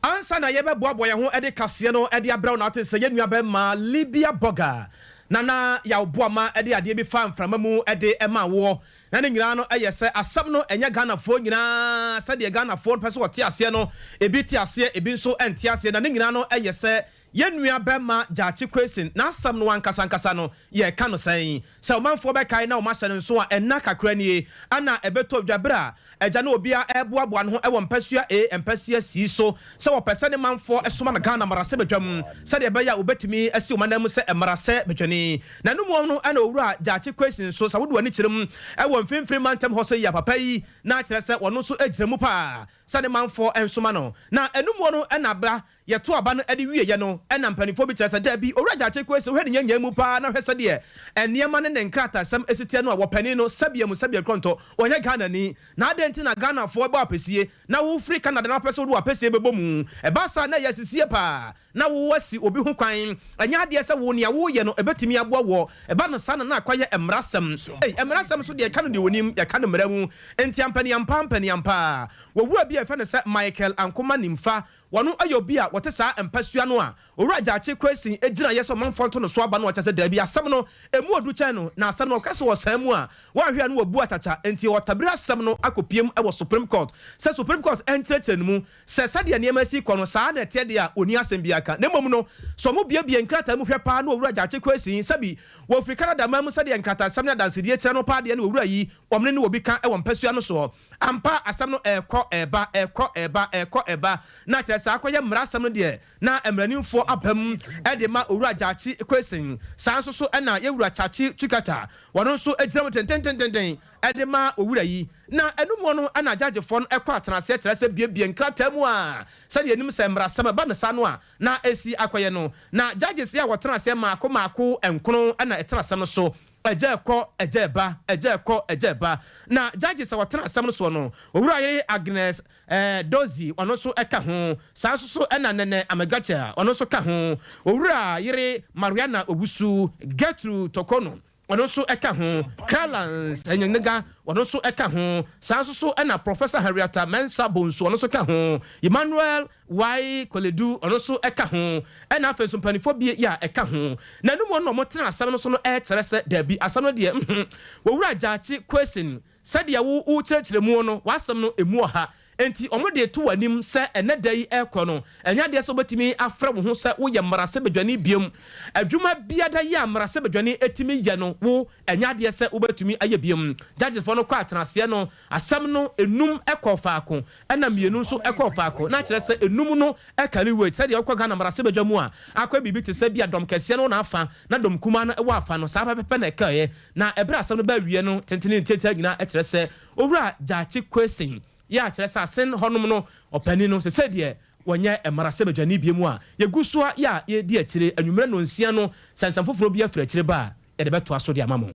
Ansa na yɛbɛboaboa yɛn ho de kaseɛ no de abrɛ wo na wote sɛ yɛn nua bɛma Libya Burger Nana Yaw Boama de adeɛ bi fa mframa mu de ma woɔ. Na ne nyinaa no yɛ sɛ asɛm no ɛnyɛ Ghanafoɔ nyinaa sɛdeɛ Ghanafoɔ pɛ sɛ wɔte aseɛ no, ebi te aseɛ ebi nso nte aseɛ. Na ne nyinaa no yɛ sɛ yɛn nua bɛma Gyakye Quayson n'asɛm no ankasa ankasa no yɛreka no sɛn? Sɛ ɔmanfoɔ bɛkae na wɔahyɛ no nso a, ɛnna kakra nie ana ɛbɛtɔ dwa berɛ a agya ne obiara reboaboa ne ho wɔ mpasua A mpasua C so sɛ wɔpɛ sɛ ne manfoɔ soma no Ghana mmarahyɛbadwam sɛdeɛ ɛbɛyɛ a wɔbɛtumi asi wɔn ananmu sɛ mmarahyɛbadwani. Na ɛno mu no na Owura Gyakye Quayson nso, sɛ wode w'ani kyerɛ mu wɔ mfimfini mantam hɔ sɛ yi a papa yi na kyerɛ sɛ ɔno nso gyina mu paa sɛ ne manfoɔ nsoma no. Na ɛno mu no na ba Yɛtoo aba no de wieeɛ no, ɛna mpanimfoɔ bi kyerɛ sɛ, Dabi, Owura Gyakye Kwesi, wohwɛ ne nyanyaa mu paa na hwɛ sɛdeɛ nneɛma ne ne nkrataasɛm si teɛ no a, wɔpanin no, sɛbea mu sɛbea korɔntɔ, ɔnyɛ Ghanani. Na adɛn nti na Ghanafoɔ bɔ apɛsie na wofiri Canada na wopɛ sɛ wode w'apɛsie bɛbɔ mu? Ɛba saa na ɛyɛ asisie paa na woasi obi ho kwan. Ɛnyɛ adeɛ sɛ wo nea woreyɛ no ɛbɛtumi aboa woɔ. Ɛba no saa na na akɔyɛ mmarasɛm. Ei, mmarasɛm nso deɛ yɛka no deɛ wɔnim, yɛka no mmara mu. Enti ampaniampa ampaniampa, wɔwura bi a yɛfrɛ no sɛ Michael Ankomah Nimfa, Wɔno yɛ obi a wɔte saa mpasua no a Owura Gyakye Quayson gyina yɛ sɛ ɔmanfoɔ nto no so aba no ɔkyɛ sɛ daabi asɛm no ɛmu ɔdu kyɛn no na asɛm no ɔka sɛ ɔsan mu a wanhwɛ a no wabu akyakya nti ɔtabiri asɛm no akɔpiem wɔ Supreme Court sɛ Supreme Court nkyerɛkyerɛ no mu sɛ sɛdeɛ nneɛma si kɔ no saa na ɛteɛ deɛ a ɔnni asɛm biara ka na mmom no sɛ ɔmo biebie nkrataa mu hwɛ paa na Owura Gyakye Quayson sɛbi wɔfiri Canada man mu sɛdeɛ nkrataasɛm ne adansedie kyerɛ no paa deɛ ne Owura yi wɔn ne no wɔ bi ka wɔ mpasua no soɔ. Ampa, asɛm no rekɔ reba, ɛrekɔ reba, ɛrekɔ reba, na kyerɛ sɛ akɔyɛ mmara asɛm no deɛ na mmaranimfoɔ aba mu de ma Owura Gyakye Quayson. Saa nso so na yɛn Wura Kyakye Tsikata, ɔno nso gyina mu dendendenden de ma Owura yi. Na ɛno mu no na gyagyefoɔ no kɔ atenaseɛ kyerɛ sɛ biebie nkrataa mu a sɛdeɛ yɛnim sɛ mmarasɛm ɛba no saa no a na ɛsi akɔyɛ no. Na judges yi a wɔtena aseɛ mmaako mmaako nkono na ɛtena asɛm no so. Agya ɛkɔ, agya ɛba, agya ɛkɔ, agya ɛba. Na judges a wɔtena asɛm no soɔ no, Owura yere Agnes eh, Dozie, ɔno nso ka ho. Saa nso so ɛna Nene Amegatcher, ɔno nso ka ho. Owura yere Mariana Owusu, Gertrude Torkornoo, ɔno nso ka ho. Clarence Anyanega, ɔno nso ka ho. Saa nso so ɛna Professor Henrietta Mensah Bonsu, ɔno nso ka ho. Emmanuel Y. Koledu, ɔno nso ka ho, ɛna afei nso mpanimfoɔ bi yɛ a ɛka ho. Na ɛno mu no na wɔtena asɛm no so no ɛrekyerɛ sɛ daabi, asɛm no deɛ mhm, Owura Gyakye Quayson, sɛdeɛ wo wokyerɛkyerɛ muo no, w'asɛm no ɛmu ɔha. Enti wɔde reto w'anim sɛ ɛnnɛ da yi ɛrekɔ no, ɛnyɛ adeɛ sɛ wobɛtumi afrɛ wo ho sɛ woyɛ mmarahyɛbadwani biom. Adwuma biada yi a mmarahyɛbadwani tumi yɛ no, wo, ɛnyɛ adeɛ sɛ wobɛtumi ayɛ biom. Judgesfoɔ no kɔ atenaseɛ no, asɛm no, nnum kɔɔ faako. Ɛna mmienu nso kɔɔ faako, na kyerɛ sɛ enum no carry weight. Sɛdeɛ wokɔ Ghana mmarahyɛbadwa mu a, akɔyɛ biribi te sɛ bi a dɔm kɛseɛ no wɔ n'afa na dɔm kumaa no wɔ afa no, saa pɛpɛpɛ na ɛkaeɛ. Na ɛberɛ a asɛm no baa awieɛ no, tentene ne tiatia nyinaa kyerɛ sɛ Owura Gyakye Quayson yɛ a kyerɛ sɛ asen hɔnom no ɔpanin no, sesei deɛ wɔnyɛ mmarahyɛbadwani bio a yɛgu so a yɛ a yɛredi akyire anwummerɛ nnɔnsia no, sɛ nsɛm foforɔ bi afiri akyire ba a, yɛde bɛtoa so de ama mo.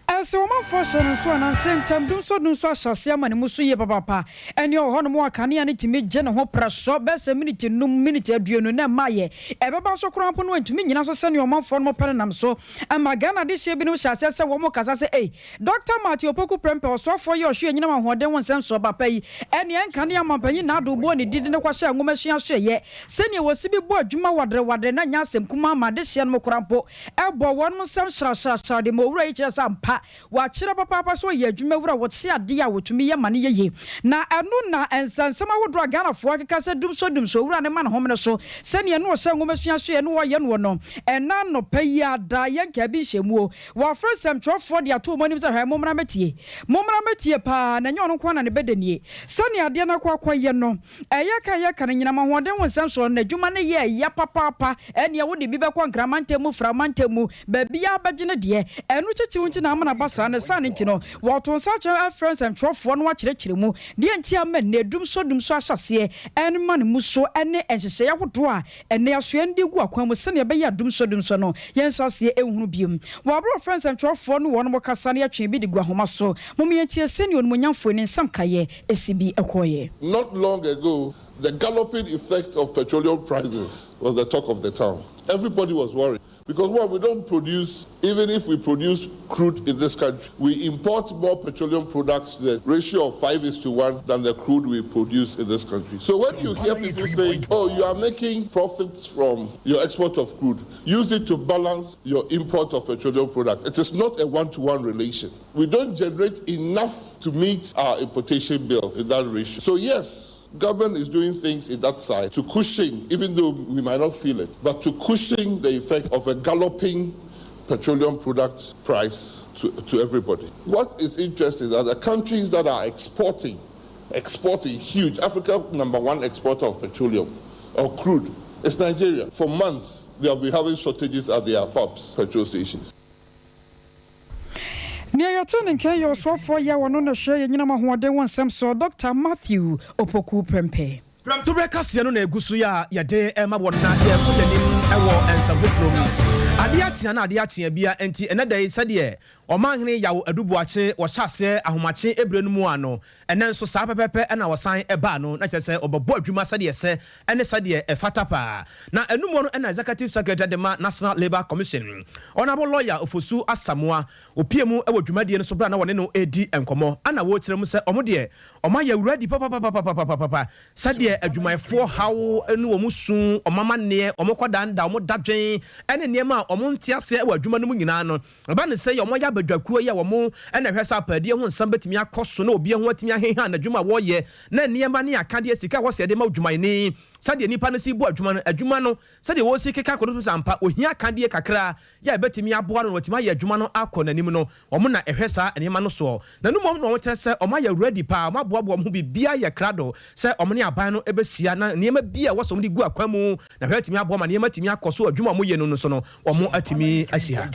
Ɛsɛ ɔmanfoɔ hyɛ no nso anaa sɛ ntam dunsɔdunso ahyɛ aseɛ ama ne mu so yie papaapa. Ɛnneɛ wɔ hɔnom a kanea no tumi gye ne ho prɛsɔ bɛyɛ sɛ miniti nnum, miniti 20 na ɛmmaeɛ. Ɛbɛba nso koraa mpo no antumi nnyina so sɛdeɛ ɔmanfoɔ no pɛ no nam so ma Ghana adehyeɛ binom hyɛ aseɛ sɛ wɔrekasa sɛ ei, Dɔkta Martin Opoku Prempeh, ɔsoafoɔ yi a ɔhwɛ anyinam ahoɔden ho nsɛm soɔ ba pa yi, ɛnneɛ nkanea mampanyin Nado bɔɔ ne din de no kɔhyɛɛ nwomasua asoɛeɛ sɛdeɛ wɔsi bi bɔ adwuma waderewadere na nyɛ asɛm kumaa ma adehyeɛ nom koraa mpo Ɛbɔ wɔn nsam srasrasra de ma owura yi kyerɛ sɛ ampa wakyerɛ papaapa sɛ ɔyɛ adwumawura, wɔte adeɛ a wɔtumi yɛ ma no yɛ yie. Na ɛno na nsɛnsɛm ahodoɔ a Ghanafoɔ akeka sɛ dumsɔ dumsɔ owura no ma ne homene so sɛdeɛ na ɔhyɛ nwomasua so yɛ ne ɔyɛ noɔ no. Ɛnnɛ anɔpa yi ara daa yɛn nkaa bi nhyɛmuo. Wɔafrɛ nsɛmtwerɛfoɔ de ato wɔn anim sɛ hwɛ mommra mmɛtie, mommra mmɛtie paa na ɛnyɛ ɔno nko ara na ne bɛdɛ nie. Sɛdeɛ adeɛ no akɔ akɔyɛ no, Ɛyɛ ka yɛ ka no nyinam ahoɔden ho nsɛm soɔ no n'adwuma no yɛ ya papaapa ɛneɛ wode bi bɛkɔ Nkran mantam mu Fra mantam mu baabiara bɛgye no deɛ ɛno titiriw nti na ama no aba saa ne saa no nti no wɔto nsa akyerɛ afrɛ nsɛmtwerɛfoɔ no akyerɛkyerɛ mu deɛ nti ama nnɛ dumsɔ dumsɔ ahyɛaseɛ ɛma no mu so ɛne nhyehyɛeɛ ahodoɔ a ɛnɛ asoɛe no de gu akwan mu sɛdeɛ ɛbɛyɛ a dumsɔ dumsɔ no yɛnhyɛ aseɛ nhunu bio wɔ aberɛ a wɔfrɛ nsɛmtwerɛfoɔ no wɔnom kasa no yɛtwe bi de gu ahoma so mom yɛntie sɛdeɛ onimuonyamfoɔ yi ne nsɛm kaeɛ si bi kɔeɛ. Not long ago, the galloping effect of petroleum prices was the talk of the town. Everybody was worried because, one, we don't produce Even if we produce crude in this country, we import more petroleum products to the ratio of 5 is to 1 than the crude we produce in this country. So when you hear people saying, oh, you are making profits from your export of crude, use it to balance your import of petroleum products. It is not a one to one relation. We don't generate enough to meet our importation bill in that ratio. So, yes, government is doing things in that side to cushion, even though we might not feel it, but to cushion the effect of a galloping petroleum product price to, to everybody. What is interesting is that the countries that are exporting, exporting huge, Africa number one exporter of petroleum or crude, is Nigeria. For months, they have been having shortages at their pumps, petrol stations. Nea yɛte ne nka yɛ ɔsoafoɔ yɛ wɔno na hwɛ yɛnyinam ahoɔden wɔ nsɛm so, Dr Matthew Opoku Prempeh. Prɛmtoberɛ kaseɛ no na ɛgu so yi a yɛde ɛma wɔ na yɛkɔ yɛnim ɛwɔ nsɛm foforɔ mu. Adeɛ akyea na adeɛ akyea bia nti ɛnɛ da yi, sɛdeɛ Ɔmanhene Yaw Adu Boakye wɔhyɛ aseɛ ahomakye ebire no mu ano, ɛnɛ nso saa pɛpɛpɛ ɛna wɔsan ɛbaa no, na kyerɛ sɛ ɔbɛbɔ adwuma sɛdeɛ sɛ ɛne sɛdeɛ ɛfata paa. Na ɛnum no ɛna Executive Secretary de ma National Labour Commission, Honourable Lawyer Ofosu Asamoa, opie mu ɛwɔ dwumadie no so bere a na wɔne no edi nkɔmɔ, ana wɔrekyerɛ mu sɛ ɔmo deɛ ɔmo ayɛ ready papapapapapapa sɛdeɛ adwumayɛfoɔ haw ne wɔn su, ɔmo amanneɛ, ɔmo kɔdanda, ɔmo dadwen ɛne nneɛma a ɔmo nte aseɛ wɔ adwuma no mu nyinaa no, ɛba ne sɛ yɛ ɔmo ayɛ abadwakuo yi a wɔn ɛna ɛhwɛ sɛ apaadie ho nsɛm bɛtumi akɔ so na obi ho atumi aheha n'adwuma a wɔreyɛ, na nneɛma ne akadeɛ, sika a wɔsɛ yɛde ma adwumayɛni, sɛdeɛ nipa no si bɔ adwuma no, adwuma no sɛdeɛ wɔsi keka akɔ no so, sampa ohia akadeɛ kakra yɛ a ɛbɛtumi aboa no na wɔtumi ayɛ adwuma no akɔ n'anim no, wɔn na ɛhwɛ saa nneɛma no soɔ. Na no mmom na wɔn kyerɛ sɛ wɔn ayɛ ready paa, wɔn aboaboa wɔn ho, biribiara yɛ krado sɛ wɔn ne aban no bɛhyia na nneɛma bi a wɔsɔ wɔn de gu akwan mu na hwɛ atumi aboa ma nneɛma atumi akɔ so, adwuma a wɔyɛ no so no wɔn atumi ahyia.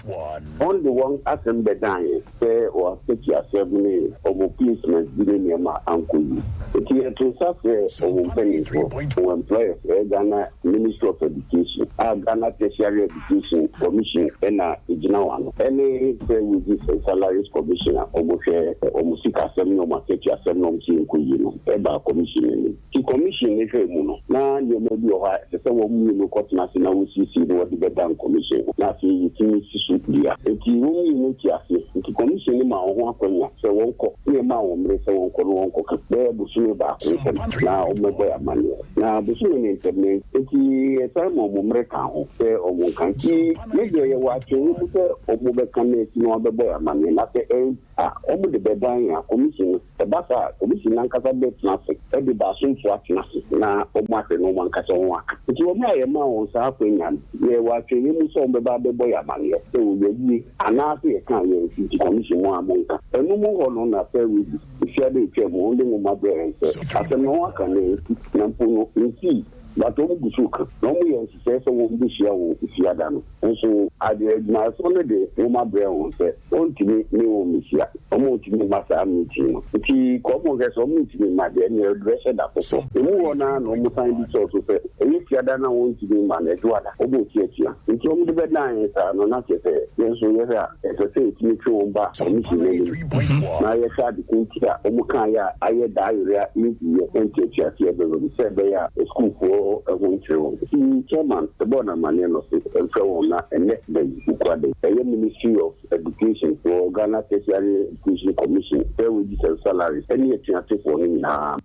Wɔn de wɔn asɛm bɛdan yɛn sɛ wɔasɛkyi asɛm ne ɔmo placement bi ne nneɛma ankɔ yi, nti yɛto nsa frɛ ɔmo mpanimfoɔ, wɔn employers, ɛyɛ Ghana Ministry of Education a Ghana Tertiary Education Commission ɛna egyina wɔn ano, ɛne Fair Wages and Salaries Commission a ɔmo hwɛ ɔmo sikasɛm ne ɔmo asɛkyi asɛm na ɔmo si nkɔ yi no, ɛba commission anim. Ti commission ne hwɛ mu no, na nneɛma bi wɔ hɔ a ɛsɛ sɛ wɔn mmienu kɔtena ase na wɔsiesie na wɔde bɛdan commission, na afei yɛtumi si so dua. Nti wɔn mmienu ti ase, nti commission ne ma wɔn ho akɔnya sɛ wɔnkɔ ne ɛma wɔn mmerɛ sɛ wɔnkɔ no, wɔnkɔ ka bɛyɛ bosome 1 ntɛm na wɔn bɛbɔ yɛ amaneɛ na bosome ne ntɛm ne. Nti yɛsan ma wɔn mmerɛ ka ho sɛ wɔn nka. Nti ne deɛ yɛwɔ atwɛn mu sɛ wɔn bɛka na esi na wɔbɛbɔ yɛ amaneɛ, na sɛ ɛn a wɔn de bɛdan yɛn a, commission no ɛba saa, commission nankasa bɛtena ase ɛde baasomfo atena ase na wɔn ahwɛ na wɔn ankasa wɔn aka. Nti wɔn a yɛma wɔn saa akɔnya no, yɛwɔ atwɛn mu sɛ wɔn bɛba abɛbɔ yɛ amaneɛ sɛ wɔyɛ yie anaasɛ yɛka yɛn nsi. Nti commission mu a mo nka ɛno mu hɔ no na Fair Wages efiade etwa mu, wɔn de nwoma brɛ yɛn sɛ asɛm na wɔn aka na nsi na mpo no nsi, but wɔn gu so ka na wɔn yɛ nhyehyɛ sɛ wɔn bɛhyia wɔ efiada no nso. Adeɛ adwumayɛfoɔ no de nwoma brɛ wɔn sɛ wɔntumi ne wɔn mehyia, wɔn ntumi mma saa meeting no. Nti kɔ wɔn hwɛ sɛ wɔn ntumi mma deɛ, ɛnna ɛbɛhyɛ da foforɔ emu hɔ naa na wɔn san bi sɔɔ so sɛ ɛyɛ fiada na wɔn ntumi mma no, ɛdwoada wɔn tiatia. Nti wɔn de bɛdan yɛn saa no, na kyerɛ sɛ yɛn nso yɛhwɛ a ɛsɛ sɛ yɛtumi twe wɔn ba commission n'anim na yɛhwɛ ade ko nti a wɔn kaa yɛ a ayɛ daa yɛrɛ a yɛnti yɛ ntiatiaseɛ bɛbɛ mu sɛ ɛbɛyɛ a sukuufoɔ ho nkyerɛ wɔn. Nti chairman ɛbɔɔ n'amanneɛ no se ɛmfrɛ wɔn na ɛnɛ da yi okura da yi ɛyɛ Ministry of Education for Ghana Tertiary Education Commission, Fair Wages and Salaries ɛne atuatefoɔ no nyinaa.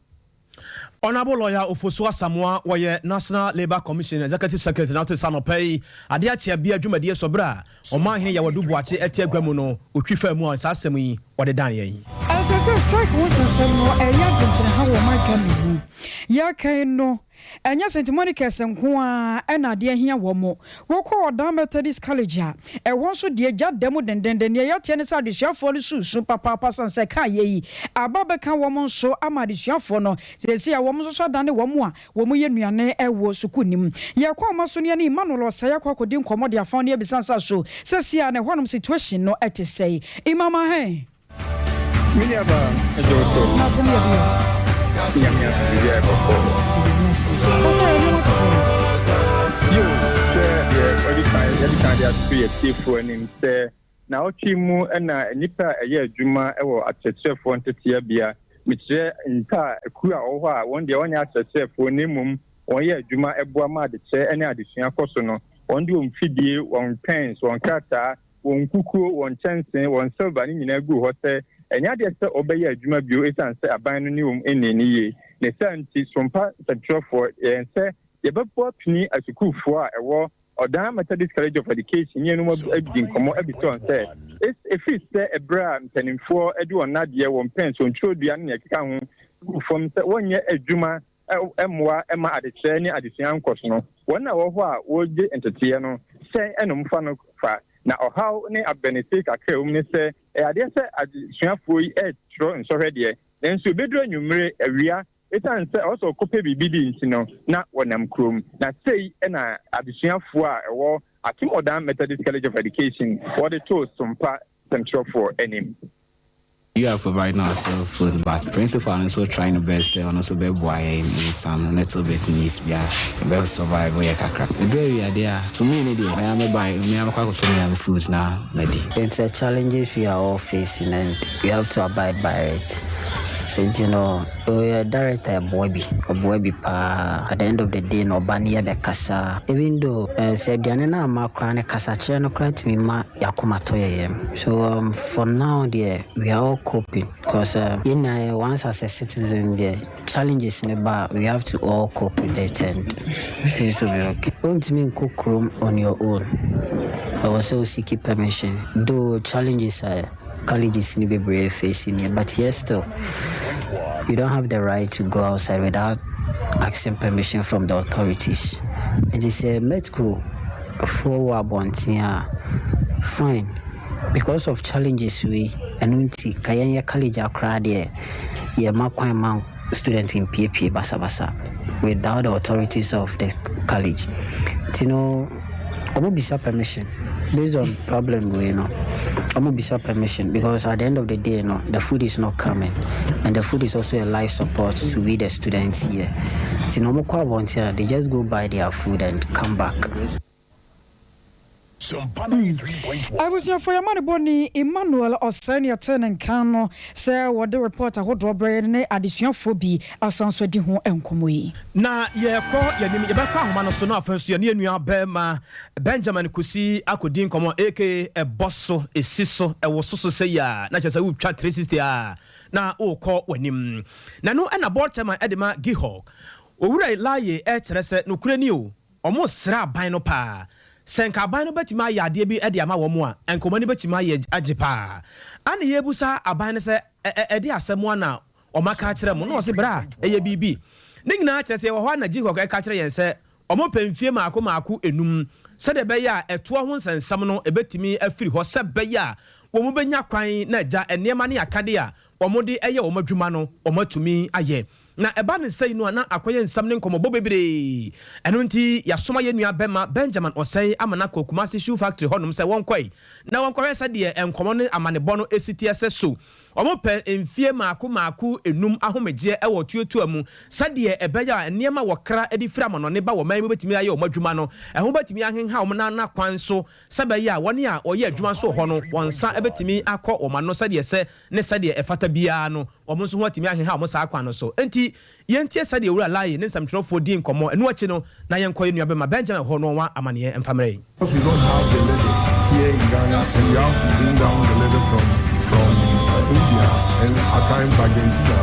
Honourable Lawyer Ofosu Asamoa, wɔyɛ National Labour Commission Executive Secretary, na ɔte sa nɔpɛ yi adeɛ akyea bia dwumadie so berɛ a Ɔmanhene Yaw Adu Boakye ɛte agua mu no, ɔtwi faa mu a saa asɛm yi wɔde dan yɛn. Ɛsɛ sɛ strike ho nsɛnsɛm no ɛyɛ adwenkyerɛ ha wɔ ɔman Ghana mu. Yɛkan no, ɛnyɛ St Monica's nko a ɛna adeɛ ahia wɔ mo. Wokɔ Ɔdan Methodist College a, ɛhɔ nso deɛ gya da mu dendenden. Deɛ yɛteɛ ne sɛ adesuafoɔ no susu papaapa sane sɛ kaa yɛ yi aba bɛka wɔn nso ama adesuafoɔ no seesei a wɔn nso so adane wɔn a wɔn yɛ nnuane wɔ sukuu nim. Yɛkɔ ɔma so ne ɛne Emmanuel Ɔsɛe akɔ akɔdi nkɔmmɔ de afa ne abisa nsa so sɛsi a na ɛhɔnom situation no ɛte sɛe. Imama hɛn. Me nuaba, ɛgye wo so. Na adom yɛ deɛ. Nyame ase, biribi ayɛ bɔkɔɔ. Ɔkɔ yɛ nneɛma te sɛ. Yo, sɛ deɛ wɔde kan yɛde kan de ato yɛ tiefoɔ anim sɛ naawɔtwe mu na nnipa a ɛyɛ adwuma wɔ akyerɛkyerɛfoɔ nteteabea, mekyerɛ nnipa a akuo a wɔwɔ hɔ a wɔn deɛ wɔnyɛ akyerɛkyerɛfoɔ na mmom wɔyɛ adwuma ɛboa ma adekyerɛ ne adesua kɔ so no, wɔn de wɔn fidie, wɔn pens, wɔn krataa. Wɔn nkukuo, wɔn nkyɛnsee, wɔn silver ne nyinaa guu hɔ sɛ ɛnyɛ adeɛ sɛ wɔbɛyɛ adwuma bio esiane sɛ aban no ne wɔn nnii no yie. Ne saa nti, Sompa nsɛmtwerɛfoɔ, yɛn sɛ yɛbɛbɔ apini asukuufoɔ a ɛwɔ Ɔdan Methodist College of Education ne yɛn adi nkɔmmɔ abisa wɔn sɛ, ɛfiri sɛ ɛberɛ a mpanimfoɔ de wɔn nnadeɛ, wɔn pɛns, wɔn twerɛdua ne nea ɛkeka ho guu fam sɛ wɔnyɛ adwuma mmoa mma adekyerɛ ne adesua nkɔso no, wɔn a wɔwɔ hɔ a wɔregye nteteeɛ no, sɛn na wɔfa no fa? Na ɔhaw ne abɛnese kakra a ɛwɔ mu ne sɛ, ɛyɛ adeɛ sɛ adesuafoɔ yi retwerɛ nsɔhwɛ deɛ, nanso ɛbɛduru anwummere, awia, ɛsiane sɛ ɛwɔ sɛ wɔkɔpɛ biribi di nti no, na wɔnam kurom. Na sei na adesuafoɔ a ɛwɔ Akim Odan Methodist College of Education wɔde too Sompa nsɛmtwerɛfoɔ anim. We are providing ourselves food but principal no nso try ne best sɛ ɔno nso bɛboa yɛn in some little bit needs bi a yɛbɛ survive yɛ kakra. Ɛduru awia deɛ a to me ne deɛ me ara me buy me ara mɛkɔ akɔtɔ me ara me food na madi. It's a challenges we are all facing and we have to abide by it nti no ɔyɛ director ɛboa bi ɔboa bi paa at the end of the day no ɔba ne yɛ bɛkasa even though eh, sɛ aduane no amma koraa ne kasakyerɛ no koraa tumi ma yɛakoma tɔ yɛ yam so for now deɛ we are all coping because yɛn nyinaa yɛ once as a citizen deɛ challenges ne ba we have to all cope with it and things will be okay. Wontumi nkɔ kurom on your own ɛwɔ sɛ wo seek permission though challenges a colleges ne bebree face ne but yes, still you don't have the right to go outside without asking permission from the authorities. Nti sɛ Metco foɔ wɔ abɔnten a, fine, because of challenges wei ɛno nti ka yɛnyɛ college akoraa deɛ yɛma kwan ma student mpiepie basabasa without the authorities of the college. Nti no ɔmo bisa permission based on problem wei no, ɔmo bisa permission because at the end of the day no, the food is not coming and the food is also a life support to we the students here. Nti no ɔmo kɔ abɔnten a, they just go buy their food and come back. Abusuafoɔ, yɛma ne bɔne Emmanuel Ɔsɛe ne ɛtee ne nka no sɛ wɔde report ahodoɔ brɛ yɛn ne adesuafoɔ bi asan so adi ho nkɔmmɔ yi. Na yɛkɔ yɛnim, yɛbɛkɔ ahoma no so na afei nso yɛne yɛn nua bɛrima Benjamin Kusi akɔdi nkɔmmɔ, aka ɛbɔ so, ɛsi so, ɛwoso so sɛ yi a na kyerɛ sɛ wotwa 360 a na wokɔ w'anim. Na ɛno ɛna board chairman ɛde ma GIHOC, Owura Laye, ɛkyerɛ sɛ nokorɛ ni o, ɔmo srɛ aban no paa sɛ nka aban no bɛtumi ayɛ adeɛ bi de ama wɔn a, nka wɔn ani bɛtumi ayɛ agye paa. Ana yɛbusa aban no sɛ ɛde asɛm a na wɔn aka akyerɛ mo na ɔse bra ɛyɛ biribi ne nyinaa kyerɛ sɛ yɛwɔ hɔ a na GIHOC ɛka kyerɛ yɛn sɛ wɔn pɛ mfie maako maako enum sɛdeɛ ɛbɛyɛ a ɛtoɔ ho nsɛnsɛm no ɛbɛtumi afiri hɔ, sɛ ɛbɛyɛ a wɔn bɛnya kwan na agya nneɛma ne akadeɛ a wɔn de ɛyɛ wɔn adwuma no wɔn atumi ayɛ. Na ɛba ne sɛi no a, na akɔyɛ nsɛm ne nkɔmmɔbɔ bebree. Ɛno nti yɛasoma yɛn nua bɛma Benjamin Osei ama no akɔ Kumasi Shoe Factory hɔnom sɛ wɔnkɔe na wɔnkɔhwɛ sɛdeɛ nkɔmmɔ ne amanebɔ no si teɛ, sɛ so wɔpɛ mfie mmaako mmaako enum ahomegyeɛ wɔ tuatua mu sɛdeɛ ɛbɛyɛ a nneɛma a wɔkra de firi amanɔne ba wɔ man mu bɛtumi ayɛ wɔn adwuma no ɛho bɛtumi ahenha wɔn na na kwan so sɛ ɛbɛyɛ a wɔn a wɔyɛ adwuma nso wɔ hɔ no wɔn nsa bɛtumi akɔ wɔn ano sɛdeɛ ɛsɛ ne sɛdeɛ ɛfata biara no, wɔn nso ho atumi aheha wɔn saa kwan no so. Enti, yɛntie sɛdeɛ Owura Lai ne nsɛmtwerɛfoɔ dii nkɔmmɔ. Ɛno akyi no, na yɛnkɔ yɛn nuabarima Benjamin hɔ na ɔnwa amaneɛ mfa mmrɛ yɛn. Because we don't have the leather here in Ghana and we have to bring down the leather from from uh, India and at times Argentina,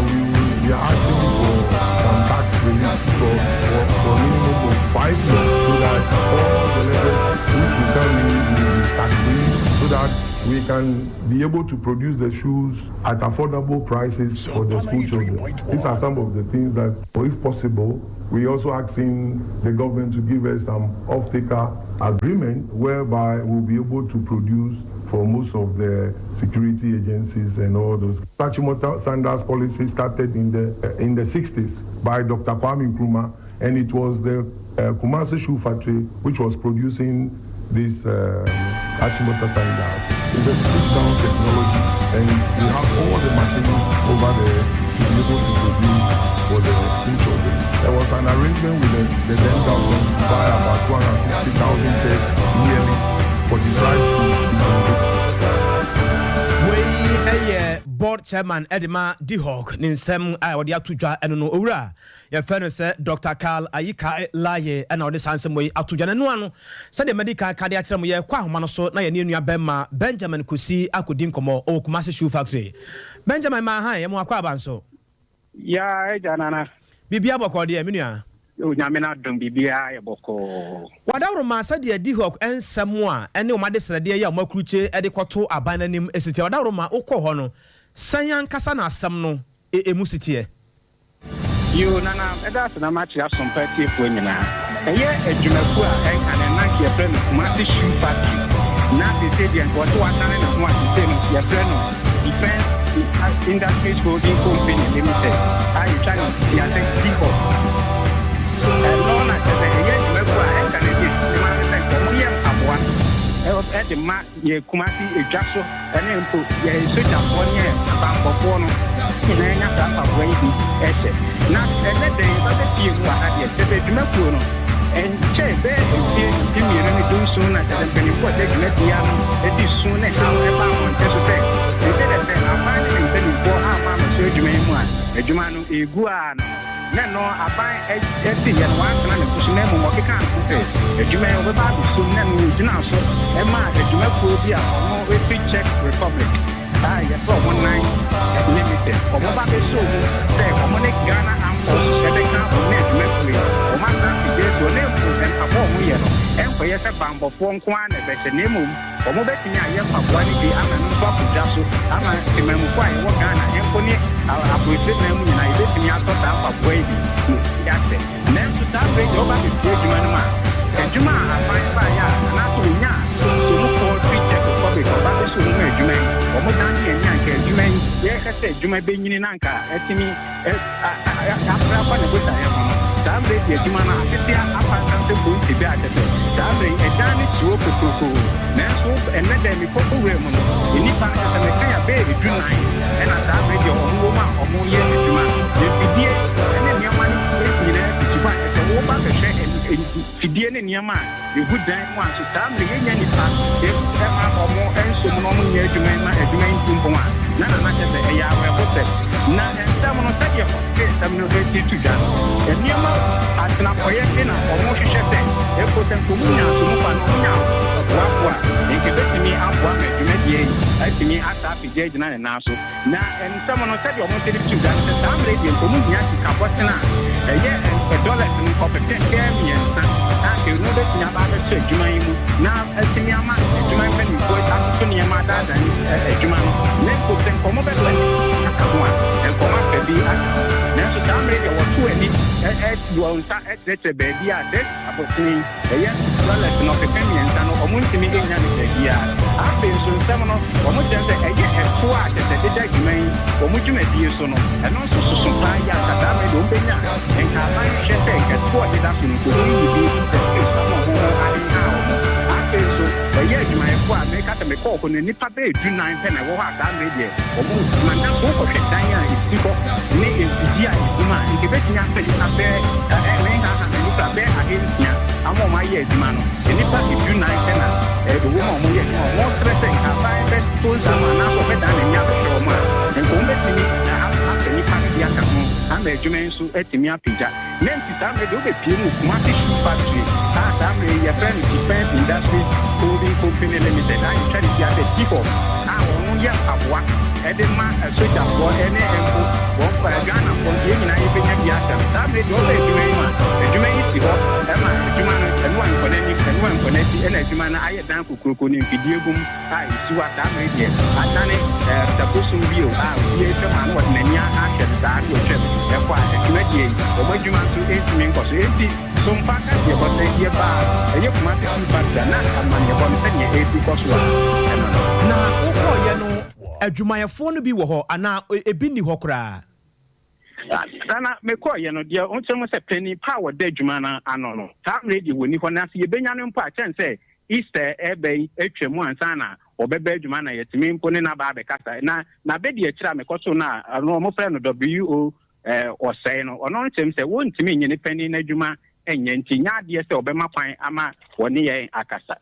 we, we are asking for some tax relief for a minimum of 5 years so that all the leather which will come in will be tax free so that we can be able to produce the shoes at affordable prices for the school children. These are some of the things that, if possible, we also asking the government to give us some off-taker agreement whereby we'll be able to produce for most of the security agencies and all those. Achimota Sandals policy started in the 60s by Dr. Kwame Nkrumah, and it was the Kumasi Shoe Factory which was producing this Achimota sandals. It's a sit-down technology, and we have all the machines over there to be able to produce for the school children. There was an arrangement with the then government to buy about 250,000 pairs yearly for the dry schools. Wei ɛyɛ board Chairman de ma DIHOC ne nsɛm a ɔde ato dwa no no, Owura a yɛfrɛ no sɛ Dɔkta Karl Ayikai Laryea na ɔde saa nsɛm yi ato dwa. Na ɛno ano, sɛdeɛ madi kan aka de akyerɛ mo, yɛrekɔ ahoma no so na yɛne yɛn nua bɛrima Benjamin Kusi akɔdi nkɔmmɔ. Ɔwɔ Kumasi Shoe Factory. Benjamin Maahan, yɛma wo akwaaba nso. Yaa agya Nana. Biribiara bɔkɔɔ deɛ, me nua? Onyame n'adom biribiara yɛ bɔkɔɔ. W'adaworoma sɛdeɛ Dihok nsɛm a ɛne wɔn adesrɛdeɛ yi a wɔakrukye de kɔto aban no anim si teɛ. W'adaworoma, wokɔɔ hɔ no, sɛn ankasa na asɛm no emu si teɛ? Yoo Nana, mɛda ase na makyerɛ Asompa atiefoɔ nyinaa. Ɛyɛ adwumakuo a ɛnkane na anka yɛfrɛ no Kumasi Shoe Factory na seesei deɛ nka ɔse wadane ne ho a seesei no yɛfrɛ no Defence Industries Holding Company Limited a yɛtwa no tia sɛ DIHOC. Ɛno na kyerɛ sɛ ɛyɛ adwumakuo a ɛnkane deɛ adwuma ne sɛ nka wɔyɛ mpaboa de ma Yɛ Kumasi edwa so ne mpo yɛ sogyafoɔ ne yɛ abanbɔfoɔ no nyinaa nya saa mpaboa yi bi hyɛ. Na ɛnɛ da yi yɛba bɛpie mu wɔ ha deɛ, kyerɛ sɛ dwumakuo no nkyɛe bɛyɛ mfie 2017 na kyerɛ sɛ mpanimfoɔ a ɛda dwumadie ano de su ne haw ba abɔnten so sɛ seesei deɛ sɛ aban ne ne mpanimfoɔ amma ammɛsɔ adwuma yi mu a, adwuma no ɛregu ara no no. Na ɛno aban si yɛ no wantena ne so so na mmom ɔkekaa ne ho sɛ adwuma yi ɔbɛba abɛsom na ɛno ɔgyinaa so maa adwumakuo bi a ɔno firi Czech Republic a yɛfrɛ ɔmo Nine Limited ɔmo ba bɛsɔɔ mu sɛ ɔmo ne Ghana Armed Forces ɛbɛka abom na adwumakuo yi ɔmo asan afigye soɔ na mpo mpaboa a ɔmo yɛ no ɛnkɔyɛ sɛ banbɔfoɔ nko ara na ɛbɛhyɛ na mmom Wɔbɛtumi ayɛ mpaboa no bi ama ɛno nso akɔ dwa so ama temanmufo a yɛwɔ Ghana mpo ne aburokyire man mu nyinaa yɛbɛtumi atɔ saa mpaboa yi bi na yɛahyɛ. Nanso saa berɛ yi deɛ woba bɛpue adwuma no mu a, adwuma a aban baeɛ a anaasɛ wɔnyaa somufoɔ firi Czech Republic ɔba bɛsoo mu ma adwuma yi, wɔdane yɛn ani a anka adwuma yi yɛreka sɛ adwuma bɛnyini na anka atumi Apere akɔ ne botaeɛ ho no, saa mmerɛ yi deɛ adwuma no atete apansam sɛ konti bɛ a kyɛ sɛ saa mmerɛ yi ɛdan no si hɔ kokurokoo. Nanso ɛnnɛ da yi mekɔ kɔ wura mu no, nnipa no kyɛ sɛ meka a bɛyɛ dunan ɛna saa mmerɛ yi deɛ wɔn wɔ mu a wɔyɛ adwuma. Mfidie ne nneɛma no nyinaa sisi hɔ a kyɛ sɛ woba bɛhwɛ mfidie ne nneɛma a Yegu dan mu a nso saa mmerɛ yɛnnya nnipa mma wɔn nso mu na wɔn nyɛ adwuma yi ma adwuma yi ntu mpɔn a, na Nana kyerɛ sɛ ɛyɛ awerɛhosɛm. Na nsɛm no sɛdeɛ ɔde nsɛm no si to dwa no, nneɛma atenapɔeɛ de na wɔn hwehwɛ sɛ mpo sɛ nka wɔn nya asomufo anaa wɔn nya ɔboafoɔ a, nka ɛbɛtumi aboa ma dwumadie yi atumi asa apagya agyina ne nan so. Na nsɛm no, sɛdeɛ wɔn nsa de too dwa no sɛ, saa mmerɛ yi deɛ nka wɔn hia sika bɔtene a ɛyɛ dɔlɛs no nka ɔpepem bɛyɛ mmiɛnsa a nka ɛno bɛtumi aba abɛto adwuma yi mu na atumi ama adwuma mpanimfoɔ atoto nneɛma adaadaa adwuma no, na mpo sɛ nka wɔbɛpɛ aka ho a, nka wɔapɛ bi aka ho. Nanso saa mmerɛ yi deɛ wɔto ani de wɔn nsa kyerɛkyerɛ baabi a sɛ Abosome yi, ɛyɛ dɔlɛs no ɔpepem mmiɛnsa no, wɔntumi nnya no baabiara. Afei nso nsɛm no, wɔkyerɛ sɛ ɛyɛ ɛtoɔ a kyerɛ sɛ ɛdeda adwuma yi wɔn dwumadie so no, ɛno nso soso paa yie anka saa mmerɛ deɛ wɔbɛnya nka aban hwehwɛ sɛ nka ɛtoɔ a ɛdeda so no nka wɔyi bi sɛ ama wɔn ho ahenha wɔn. Afei nso ɛyɛ adwumayɛfoɔ a meka sɛ mekɔɔ hɔ no nnipa bɛyɛ dunan pɛ na ɛwɔ hɔ a saa mmerɛ deɛ wɔn adwuma nanso wokɔhwɛ dan a ɛsi hɔ ne mfidie a ɛgu mu a nka ɛbɛtumi asɛ nnipa bɛyɛ nhaha nnipa bɛyɛ ahansia ama wɔn ayɛ adwuma no. Nnipa dunan pɛ na ɛwɔ mu a wɔyɛ adwuma. Wɔsrɛ sɛ nka aban bɛto nsa mu anaasɛ ɔbɛdan n'ani abɛhwɛ wɔn a, nka wɔbɛtumi apɛ nnipa no bi aka ho ama adwuma yi nso atumi apagya. Na nti saa mmerɛ deɛ wobɛpue mu wɔ Kumasi Shoe Factory a saa mmerɛ yi yɛfrɛ no Defence Industries Holding Company Limited a yɛtwa ne tia sɛ DIHOC a wɔn yɛ mpaboa de ma sogyafoɔ ne mpo wɔn Ghanafoɔ nso yɛn nyinaa yɛbɛnya bi ahyɛ no. Saa mmerɛ deɛ wɔba adwuma yi mu a, adwuma yi si hɔ ma adwuma no ɛno ankɔ n'anim, ɛno ankɔ n'akyi ɛna adwuma no ayɛ dan kokuroko ne mfidie gu mu a ɛsi hɔ a saa mmerɛ deɛ adane tabosom bio a obi atwam a na wɔde n'ani ahwɛ no saa na watwam ɛkɔ a adwumadie yi wɔn adwuma nso ntumi nkɔ so. Enti Sompa kaseɛbɔ sɛ yɛba a ɛyɛ Kumasi Shoe Factory a na amanneɛbɔ no sɛdeɛ ɛresi kɔ so a ɛno no. Na wokɔeɛ no adwumayɛfoɔ no bi wɔ hɔ anaa ebi nni hɔ koraa? Saa na mekɔeɛ no, deɛ ɔkyerɛ mu sɛ panin pa a wɔda adwuma no ano no, saa mmerɛ yi deɛ wɔnni hɔ, na sɛ yɛbɛnya no mpo a, kyɛn sɛ Easter reba yi atwa mu ansa na wɔbɛba adwuma na yɛatumi mpo ne no aba abɛkasa. Na n'abɛdi akyire a mekɔtoo no a, ɔno wɔfrɛ no WO Ɔsɛe no, ɔno no kyerɛ mu sɛ wɔntumi nyɛ ne panin no adwuma nyɛ nti, nyɛ adeɛ sɛ ɔbɛma kwan ama wɔne yɛn akasa.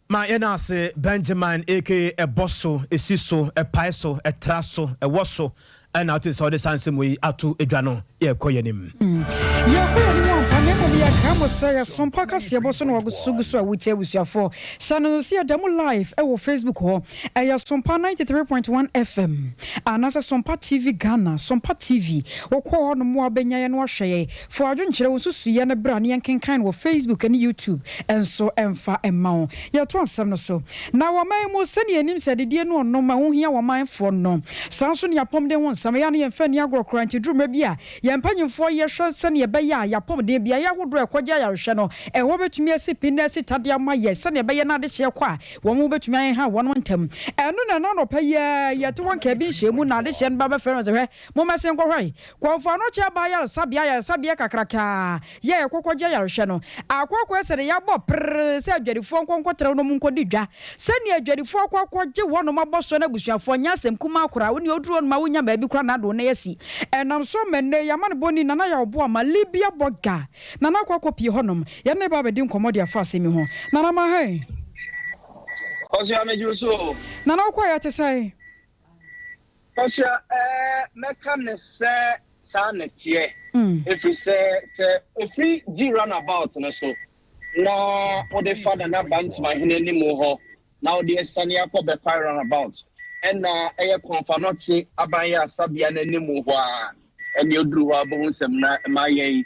Ma yɛn ase Benjamin aka ɛbɔ so, esi so, ɛpae so, ɛtra so, ɛwɔ so, ɛna wote sɛ wode saa nsɛm wei ato adwa no. Yɛkɔ yɛn anim. Yɛkɔ yɛn anim ampa, na mmom yɛkae mo sɛ yɛsom pa kaseɛbɔ so na wɔgu so gu so a wotie abusuafoɔ. Hyɛ no nso sɛ yɛda mu live wɔ Facebook hɔ. Ɛyɛ Sompa 93.1 FM anaasɛ Sompa TV Ghana, Sompa TV. Wokɔ hɔ nom a wobɛnya yɛn na woahwɛ yɛn. Fa w'adwenkyerɛ, wo nsusuiɛ no bra na yɛnkenkan no wɔ Facebook ne YouTube nso mfa mma wo. Yɛto asɛm no so. Na wɔ ɔman yi mu, sɛdeɛ yɛnim sɛ adidie ne ɔnom ɛho hia wɔ ɔmanfoɔ no, saa nso ne apɔmuden ho nsɛm. Ɛyɛ a na yɛmfa nni agorɔ koraa, nti duru mmerɛ bi a, yɛn mpanyimfoɔ yɛ hwɛ sɛdeɛ ɛbɛyɛ a yɛn apɔmuden, beaeɛ ahodoɔ a ɛkɔgye ayarehwɛ no, ɛhɔ bɛtumi asi pi na asi tadeɛ ama yɛn sɛdeɛ ɛbɛyɛ na adehyeɛ kɔ a, wɔn bɛtumi aheha wɔn ntɛm. Ɛno na ɛna anɔpa yi ara yɛte hɔ nkaa bi nhyiamu na adehyeɛ no ba bɛfrɛ no sɛ, Hwɛ, mommɛsen nkɔhwɛ yi. Kɔmfo Anokye aba ayaresabea, ayaresabea kakraka yi a yɛkɔ kɔgye ayarehwɛ no. Akɔ akɔyɛ sɛdeɛ yɛabɔ prrr sɛ adwadifoɔ nkɔ nkɔtrɛw na wɔnkɔdi dwa. Sɛnea adwadifoɔ akɔ akɔgye hɔnom abɔsoɔ no abusuafoɔ nyɛ asɛm kumaa koraa. Wo nea woduru hɔnom a wonnya baabi koraa na ade wo nan asi. Ɛnam so ama nnɛ yi amanebɔni Nana Yaw Boamah, Libya Bɔga, Nana akɔ akɔpue hɔnom. Yɛne no reba abɛdi nkɔmmɔ de afa asɛm yi ho. Nana ma hɛn. Kɔsoa megye wo so o. Nana wokɔeɛ ɛte sɛn? Kɔsoa ɛɛ mɛka ne sɛ saa na ɛteɛ. Ɛfiri sɛ sɛ ɛfiri G runabout no so na wode fa Nana Bantamahene anim hɔ na wode asiane akɔ Bɛkwae runabout ɛna ɛyɛ Kɔmfanɔkye aban yɛ asabea no anim hɔ a, ɛnneɛ woduru hɔ a wobɛhu sɛ mma yɛn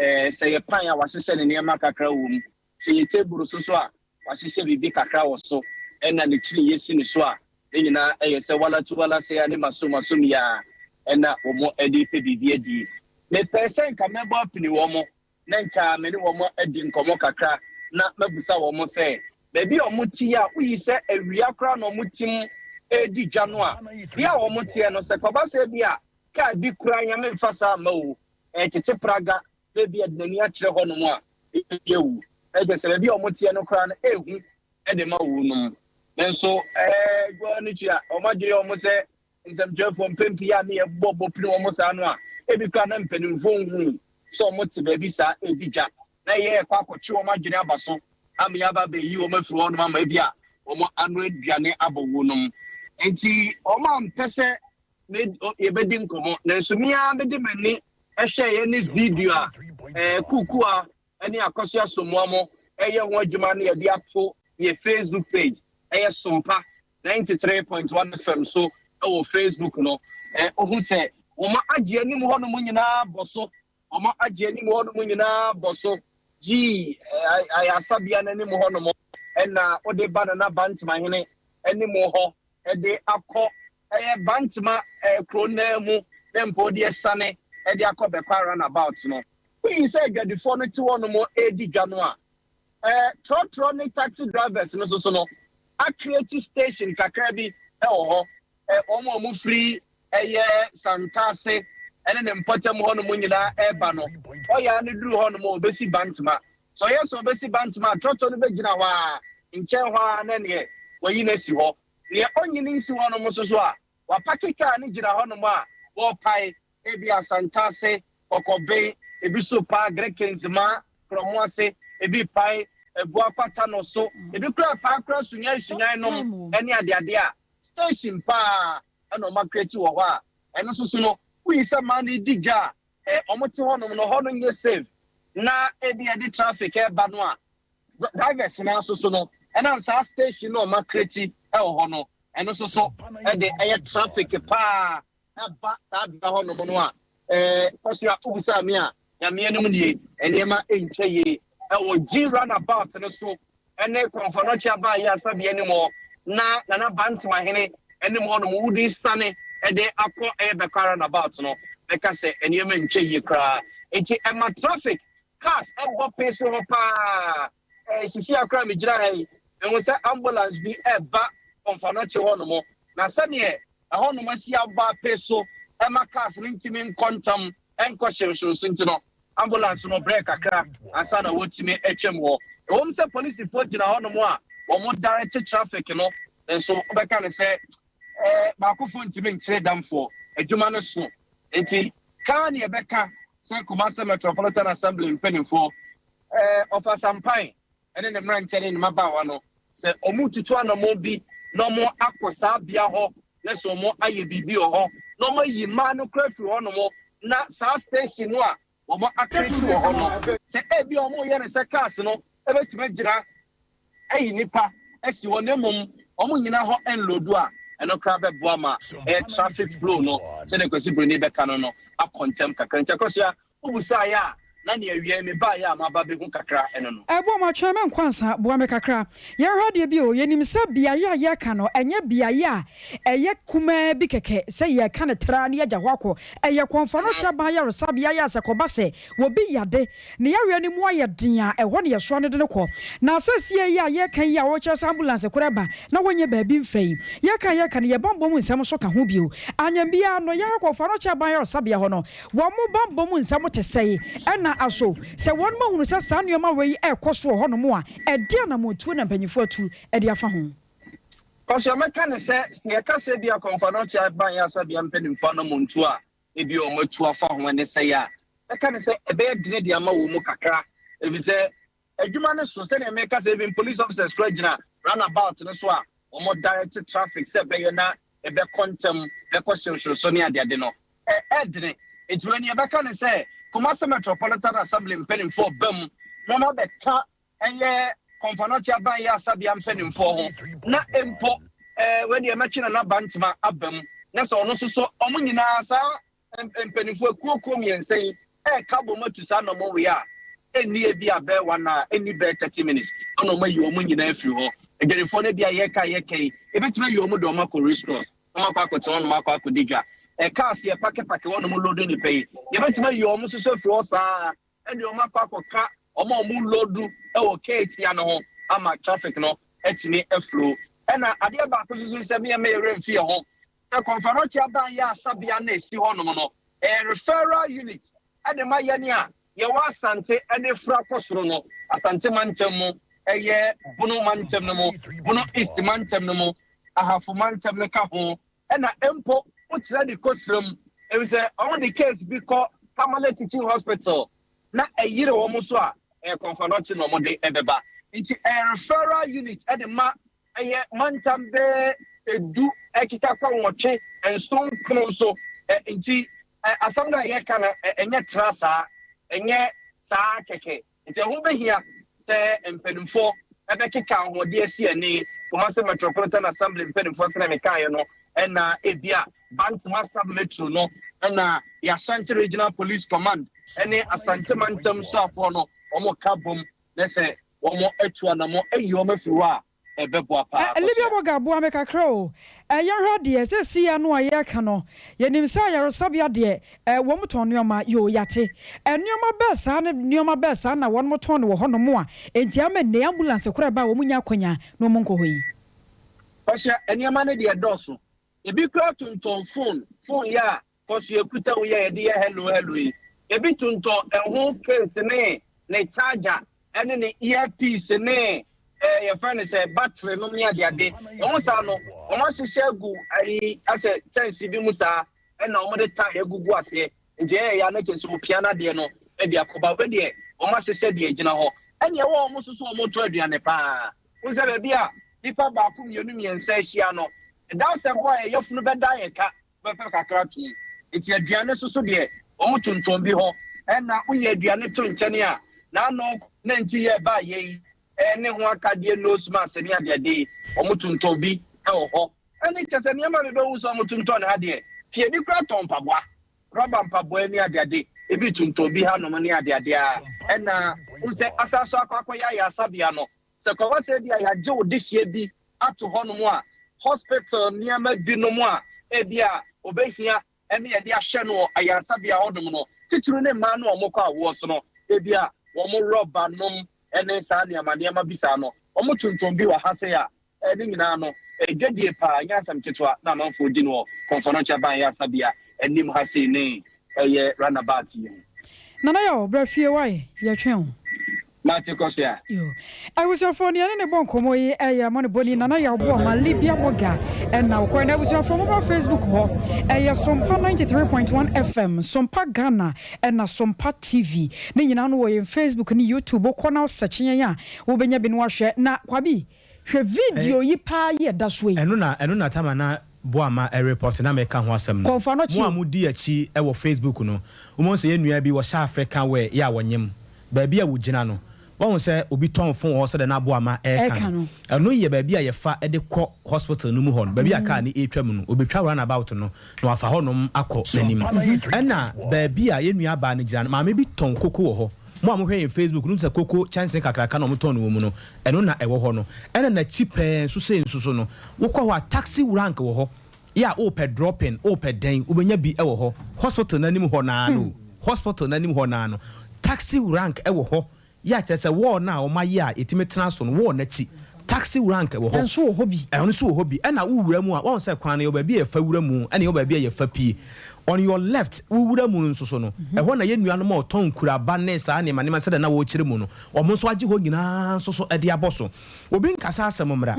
ɛɛ sɛ yɛ pan a wɔahyehyɛ ne nneɛma kakra wɔ mu, sɛ yɛ table so so a wɔahyehyɛ biribi kakra wɔ so, ɛna ne kyiniiɛ si ne so a, ne nyinaa ɛyɛ sɛ walatu walasea ne masom masom yi ara ɛna wɔn de repɛ biribi adi. Mepɛɛ sɛ nka mɛbɔ apini wɔn na nka me ne wɔn adi nkɔmmɔ kakra na mabisa wɔn sɛ baabi a wɔte yi a woyi sɛ awia koraa na wɔte mu redi dwa no a, bea a wɔteɛ no sɛ kɔba sɛ bi a kaa bi koraa Nyame mfa saa mma o, ɛtete praga na ebi de n'ani akyerɛ hɔnom a, ebi awu. Na kyerɛ sɛ baabi a wɔteɛ no koraa no, ehu de ma wɔnom. Nanso ɛɛ guan no tua, wɔn adwene yɛ wɔn sɛ nsɛmtwerɛfoɔ mpɛn pii a ne yɛbɔ bɔ pini wɔn saa no a, ebi koraa na mpanimfoɔ nhuu sɛ wɔte baabi saa redi dwa, na yɛrekɔ akɔtwe wɔn adwene aba so ama yɛaba abɛyi wɔn afiri hɔnom ama ebi a wɔn ano aduane abɔ wɔnom. Enti wɔn ampɛ sɛ me yɛbɛdi nkɔmmɔ, nanso me ara mede m'ani hwɛeɛ ne video a ɛɛ Kuukua ne Akɔso Asomoa mo ɛyɛ ho adwuma ne yɛde ato yɛ Facebook page ɛyɛ Sompa 93.1 FM so ɛwɔ Facebook no. Ɛɛ ohu sɛ wɔn agye anim hɔnom nyinaa bɔ so, wɔn agye anim hɔnom nyinaa bɔ so gyii ayasabea no anim hɔnom ɛna wode ba Nana Bantamahene anim hɔ de akɔ ɛyɛ Bantama kuro no ara mu na mpo wode asiane de akɔ Bɛkwa runabout no. Woyi sɛ adwadifoɔ no te hɔnom redi dwa no a, trɔtrɔ ne taxi drivers no nso so no acreate station kakra bi wɔ hɔ. Wɔn a wɔfiri ɛyɛ Santase ne ne mpɔtam hɔnom nyinaa reba no, ɔyɛ a no duru hɔnom a wɔbɛsi Bantama. Sɛ ɔyɛ sɛ ɔbɛsi Bantama a, trɔtrɔ no bɛgyina hɔ ara, nkyɛn hɔ ara na neɛ wayi no asi hɔ. Neɛ ɔnyi no nsi hɔnom nso so a, wapake kaa no gyina hɔnom a wɔrepae, ebia Santase, Kɔkɔben, ebi so paa Greke Nzemaa, Korɔmo ase, ebi pae Abuakwa Tano so, ebi koraa pae koraa Sunyan Sunyan nom ne adeade a, station paa na wɔn akreti wɔ hɔ a, ɛno nso so no, woyi sɛ mmaa no redi dwa a, wɔn te hɔnom no, hɔ no nyɛ safe na ebi ɛde traffic ɛreba no a, drivers no nso so no, ɛnam saa station no a wɔn akreti wɔ hɔ no, ɛno nso so ɛde ɛyɛ traffic paa ɛba saa bea hɔnom no a, kɔso a wobusaa me a, Nyame anim nie, nneɛma ntwa yie ɛwɔ G runabout no so ɛne Kɔmfɔnɔkye abaa yi asabea anim hɔ na Nana Bantamahene anim hɔnom wode sane ɛde akɔ ɛyɛ Bɛkwa runabout no, bɛka sɛ nneɛma ntwa yie koraa. Nti ɛma traffic cars ɛbɔ pee so hɔ paa. Sisi akora megyina ha yi, mehu sɛ ambulance bi ɛba Kɔmfɔnɔkye hɔnom, na sɛdeɛ ɛhɔnom asi abɔ ape so ɛma cars no ntumi nkɔ ntam ɛnkɔ hyewhyew so nti no, ambulance no brɛ kakra ansa na wɔtumi atwam hɔ. Ɛwɔm sɛ polisifoɔ gyina hɔnom a wɔn direct traffic no, nso wobɛka no sɛ baakofoɔ ntumi nkyerɛ damfoɔ adwuma no so. Nti kaa ne yɛbɛka sɛ Kumasi Metropolitan Assembly mpanimfoɔ, Ɔfa Sampan ɛne ne mmeranteɛ ne ne mmabaawa no. Sɛ wɔretutu anammɔn bi na wɔakɔ saa bea hɔ na sɛ wɔayɛ biribi wɔ hɔ na wɔayi mmaa no koraa afiri hɔnom na saa station no a wɔakreti wɔ hɔ no, sɛ ebia wɔreyɛ no sɛ cars no bɛtumi agyina ayi nnipa asi hɔ na mmom wɔnnyina hɔ nloadu a, ɛno koraa bɛboa ma ɛyɛ traffic flow no sɛdeɛ Kwasi Broni bɛka no no akɔ ntɛm kakra. Nti Akosua, Wobisaeɛ a, na nea awiei mebaeɛ a maba bɛhu kakra ne no. Ɛboa ma twɛn me nkwansa, boa me kakra. Yɛnhwɛ adeɛ bi o, yɛnim sɛ beaeɛ a yɛreka no, ɛnyɛ beaeɛ a ɛyɛ kumaa bi kɛkɛ sɛ yɛreka no traa na yɛagya hɔ akɔ. Ɛyɛ Kɔmfoanokyɛ Aban Ayaresabea a sɛ ɛkɔba sɛ obi yade, ne yareɛ no mu ayɛ den a, ɛhɔ na yɛsoa no de no kɔ. Na seesei yi a yɛreka yi a wɔkyerɛ sɛ ambulance koraa ba na wɔnyɛ baabi mfa yi, yɛreka a yɛreka no, yɛn bammɔ mu nsɛm nso ka ho bio. Anyɛ biara no, yɛhwɛ Kɔmfoanokyɛ Aban Ayaresabea hɔ no, Wɔn bammɔ mu nsɛm te sɛn? Ɛnna aso sɛ wɔahunu sɛ saa nneɛma wei rekɔ so wɔ hɔnom a, ɛdeɛn anammɔntuo na mpanimfoɔ atu de afa ho? Kɔso mɛka no sɛ, sɛ yɛka sɛ ebia Kɔmfanokyɛ aban asabea mpanimfoɔ anammɔntuo a ebia wɔatu afa ho ne sɛe a, mɛka no sɛ ɛbɛyɛ dene de ama wɔn mu kakra, efisɛ adwuma no so, sɛdeɛ meka sɛ even police officers koraa gyina runabout no so a wɔn direct traffic sɛ ɛbɛyɛ na ɛbɛkɔ ntɛm, bɛkɔ hyewhyew so ne adeade no, ɛɛdene. Nti wei no yɛbɛka no sɛ Kumasi Metropolitan Assembly mpanimfoɔ ba mu na wɔn abɛka ɛyɛ Kɔmfanɔkye Aban yɛ Asabea mpanimfoɔ ho na mpo ɛɛ wei deɛ mɛtwe Nana Bantema aba mu na sɛ ɔno nso so wɔn nyinaa saa mpanimfoɔ akuokuo mmiɛnsa yi ɛreka bom atu saa nnɔmɔ wei a ɛnni ebi a bɛɛ one hour ɛnni bɛɛ 30 minutes ɛna wɔn ayi wɔn nyinaa afiri hɔ. Adwadifoɔ no bi a yɛka yɛka yi ebɛtumi ayi wɔn de wɔn akɔ race cross na wɔn akɔ akɔtena hɔ nom akɔ akɔdi dwa. Ɛ cars yɛ pakepake hɔ nom load nnipa yi yɛbɛtumi ayi wɔn nso so afiri hɔ saa ɛde wɔn akɔ akɔka wɔn a wɔn load wɔ keetia no ho ama traffic no atumi aflow. Ɛna adeɛ baako nso so sɛ mmea mɛyɛ werɛ mfi yɛn ho sɛ Kɔmfanɔkye aban yɛ asabea na esi hɔnom no, ɛyɛ referral unit de ma yɛn a yɛwɔ Asante de fra kɔ soro no, Asante mantam mu, ɛyɛ Bono mantam no mu, Bono East mantam no mu, Ahafo mantam no ka ho, ɛna mpo wotra de kɔ Srem, efisɛ wɔde case bi kɔ Tamale Teaching Hospital na ɛyere wɔn so a, ɛyɛ Kɔmfanɔkye na wɔde bɛba. Nti ɛyɛ referral unit de ma Ɛyɛ mantam bɛyɛ edu ɛkeka kɔ nwɔtwe, nson, nkron so. Nti asɛm no a yɛka no ɛnyɛ tra saa, ɛnyɛ saa kɛkɛ. Nti ɛho bɛhia sɛ mpanimfoɔ ɛbɛkeka ahoɔden asi ani. Kumasi Metropolitan Assembly mpanimfoɔ sɛdeɛ mekaeɛ no, ɛna ebia Bantama Sub-Metro no, ɛna the Ashanti Regional Police Command ɛne Asante Mantam Suafoɔ no wɔka bom na sɛ wɔatu anammɔn ayi wɔn afiri hɔ a, ɛbɛboa paa. Eh, Libya Boga, boa me kakra o. Eh, yɛnhwɛ adeɛ, seesei ano a yɛreka no, yɛnim sɛ ayaresabea deɛ, eh, wɔn tɔn nnoɔma, yoo, yɛate. Eh, nnoɔma bɛɛ saa ne nnoɔma bɛɛ saa na wɔn tɔn no wɔ hɔnom a, enti ama nnɛ ambulance koraa ɛba a wɔn nnya akwanya na wɔn nkɔ hɔ yi. Kwasia, nnoɔma no deɛ ɛdɔɔso. Ebi koraa tontɔn phone, phone yɛ a Kɔ so yɛ kuta wo yɛ yɛde yɛ hello hello yi. Ebi tontɔn ɛho case ne ne charger ɛne ne ear piece ne ɛɛ yɛfrɛ no sɛ battery nom ne adeade. Wɔn saa no wɔn ahyehyɛ agu ayi asɛ kyɛnse bi mu saa ɛna wɔn de tie agugu aseɛ. Nti ɛyɛ ya na kyɛ sɛ opia n'adeɛ no ɛde akɔba. Wei deɛ wɔn ahyehyɛ deɛ egyina hɔ. Ɛne ɛwɔ wɔn nso so wɔn tɔ aduane paa. Wohu sɛ baabi a nipa baako mmienu mmiɛnsa ahyia no, ɛdan sɛ hɔ a yɛyɛ bɛda yɛ ka. Bɛpɛ kakra tom. Nti aduane nso so deɛ, wɔn tontɔn bi hɔ. Ɛna woyɛ aduane to nkyɛne a, n'ano na nti yɛ ɛbaa yei ne ho akadeɛ nose mask ne adeade yi, wɔn tontɔn bi wɔ hɔ. Ɛne kyɛ sɛ nneɛma a mebɛhu sɛ wɔn tontɔn ha deɛ, fie bi koraa tɔn mpaboa, rɔba mpaboa ne adeade, ebi tontɔn bi hanom ne adeade a. Ɛna wohu sɛ asan so akɔ akɔyɛ ayaresabea no, sɛ kɔba sɛ ebia yɛagye wo dehyeɛ bi ato hɔnom a, hospital nneɛma binom a ebia obehia ne yɛde ahyɛ no wɔ ayaresabea hɔnom no, titiriw ne mmaa no a wɔkɔ awoɔ so no, ebia wɔn rɔba nom ne saa nneɛma nneɛma bi saa no, wɔtontɔn bi wɔ ha sei a, ne nyinaa no, ɛyɛ dwadie paa, ɛnyɛ asɛm ketewa na amanfoɔ di no wɔ Kɔmfɔnɔkye Aban Ayaresabea anim ha sei ne ɛyɛ runabout yi ho. Nana Yaw, bra fie wai, yɛtwɛn wo. Mate kɔ so a. Yo. Abusuafoɔ nea yɛne no bɔ nkɔmmɔ yi ɛyɛ amanebɔni Nana Yaw Boama Libya Moga ɛna wokɔɛ na abusuafoɔ mobra Facebook hɔ ɛyɛ Sompa 93.1 FM, Sompa Ghana ɛna Sompa TV ne nyinaa no wɔ yɛn Facebook ne YouTube wokɔ na wo search yɛn a wobɛnya bi na wahwɛ na Kwabi. Hwɛ video yi paa yi ɛda so yi. Ɛno na ɛno na tama na Boama report na meka ho asɛm no. Kɔmfa no Mo a kye o. modi akyi wɔ Facebook no, wobɛhu sɛ yɛn nua bi wɔhyɛ Africa wear yɛ a wɔnyem. Baabi a wɔgyina no, woahu sɛ obi tɔn phone wɔ hɔ sɛdeɛ na Boama reka Ɛka no. no. Ɛno yɛ baabi a yɛfa de kɔ hospital no mu hɔ no, baabi a car no retwa mu no, ɔbɛtwa round about no na wafa hɔnom akɔ n'anim. Ɛna baabi a yɛn nua baa no gyina no, maame bi tɔn koko wɔ hɔ. Mo a mohwɛ yɛn Facebook no, wohu sɛ koko kyɛnsee kakraka na wɔtɔn no wɔ mu no, ɛno na ɛwɔ hɔ no. Ɛna n'akyi pɛɛ nso sei nso so no, wokɔ hɔ a taxi rank wɔ hɔ. Yɛ a wopɛ dropping, wopɛ dɛn, wobɛnya bi wɔ hɔ. Hospital no anim hɔ no ara no o, hospital no anim hɔ no ara no, taxi rank wɔ hɔ. Yɛ a kyerɛ sɛ wall no a wɔayɛ a yɛtumi tena so no, wall no akyi, taxi rank wɔ hɔ. Ɛnso wɔ hɔ bi. Ɛno nso wɔ hɔ bi. Ɛna wowura mu a, woahu sɛ kwan no, yɛwɔ baabi a yɛfa wura mu, ɛna yɛwɔ baabi a yɛfa pue. On your left, wowura mu no nso so no, ɛhɔ na yɛn nuanom a wɔtɔn nkuraba ne saa nneɛma nneɛma sɛdeɛ na wɔrekyerɛ mu no, wɔn nso agye hɔ nyinaa nso so de abɔ so. Obi nka sɛ asɛm mmra,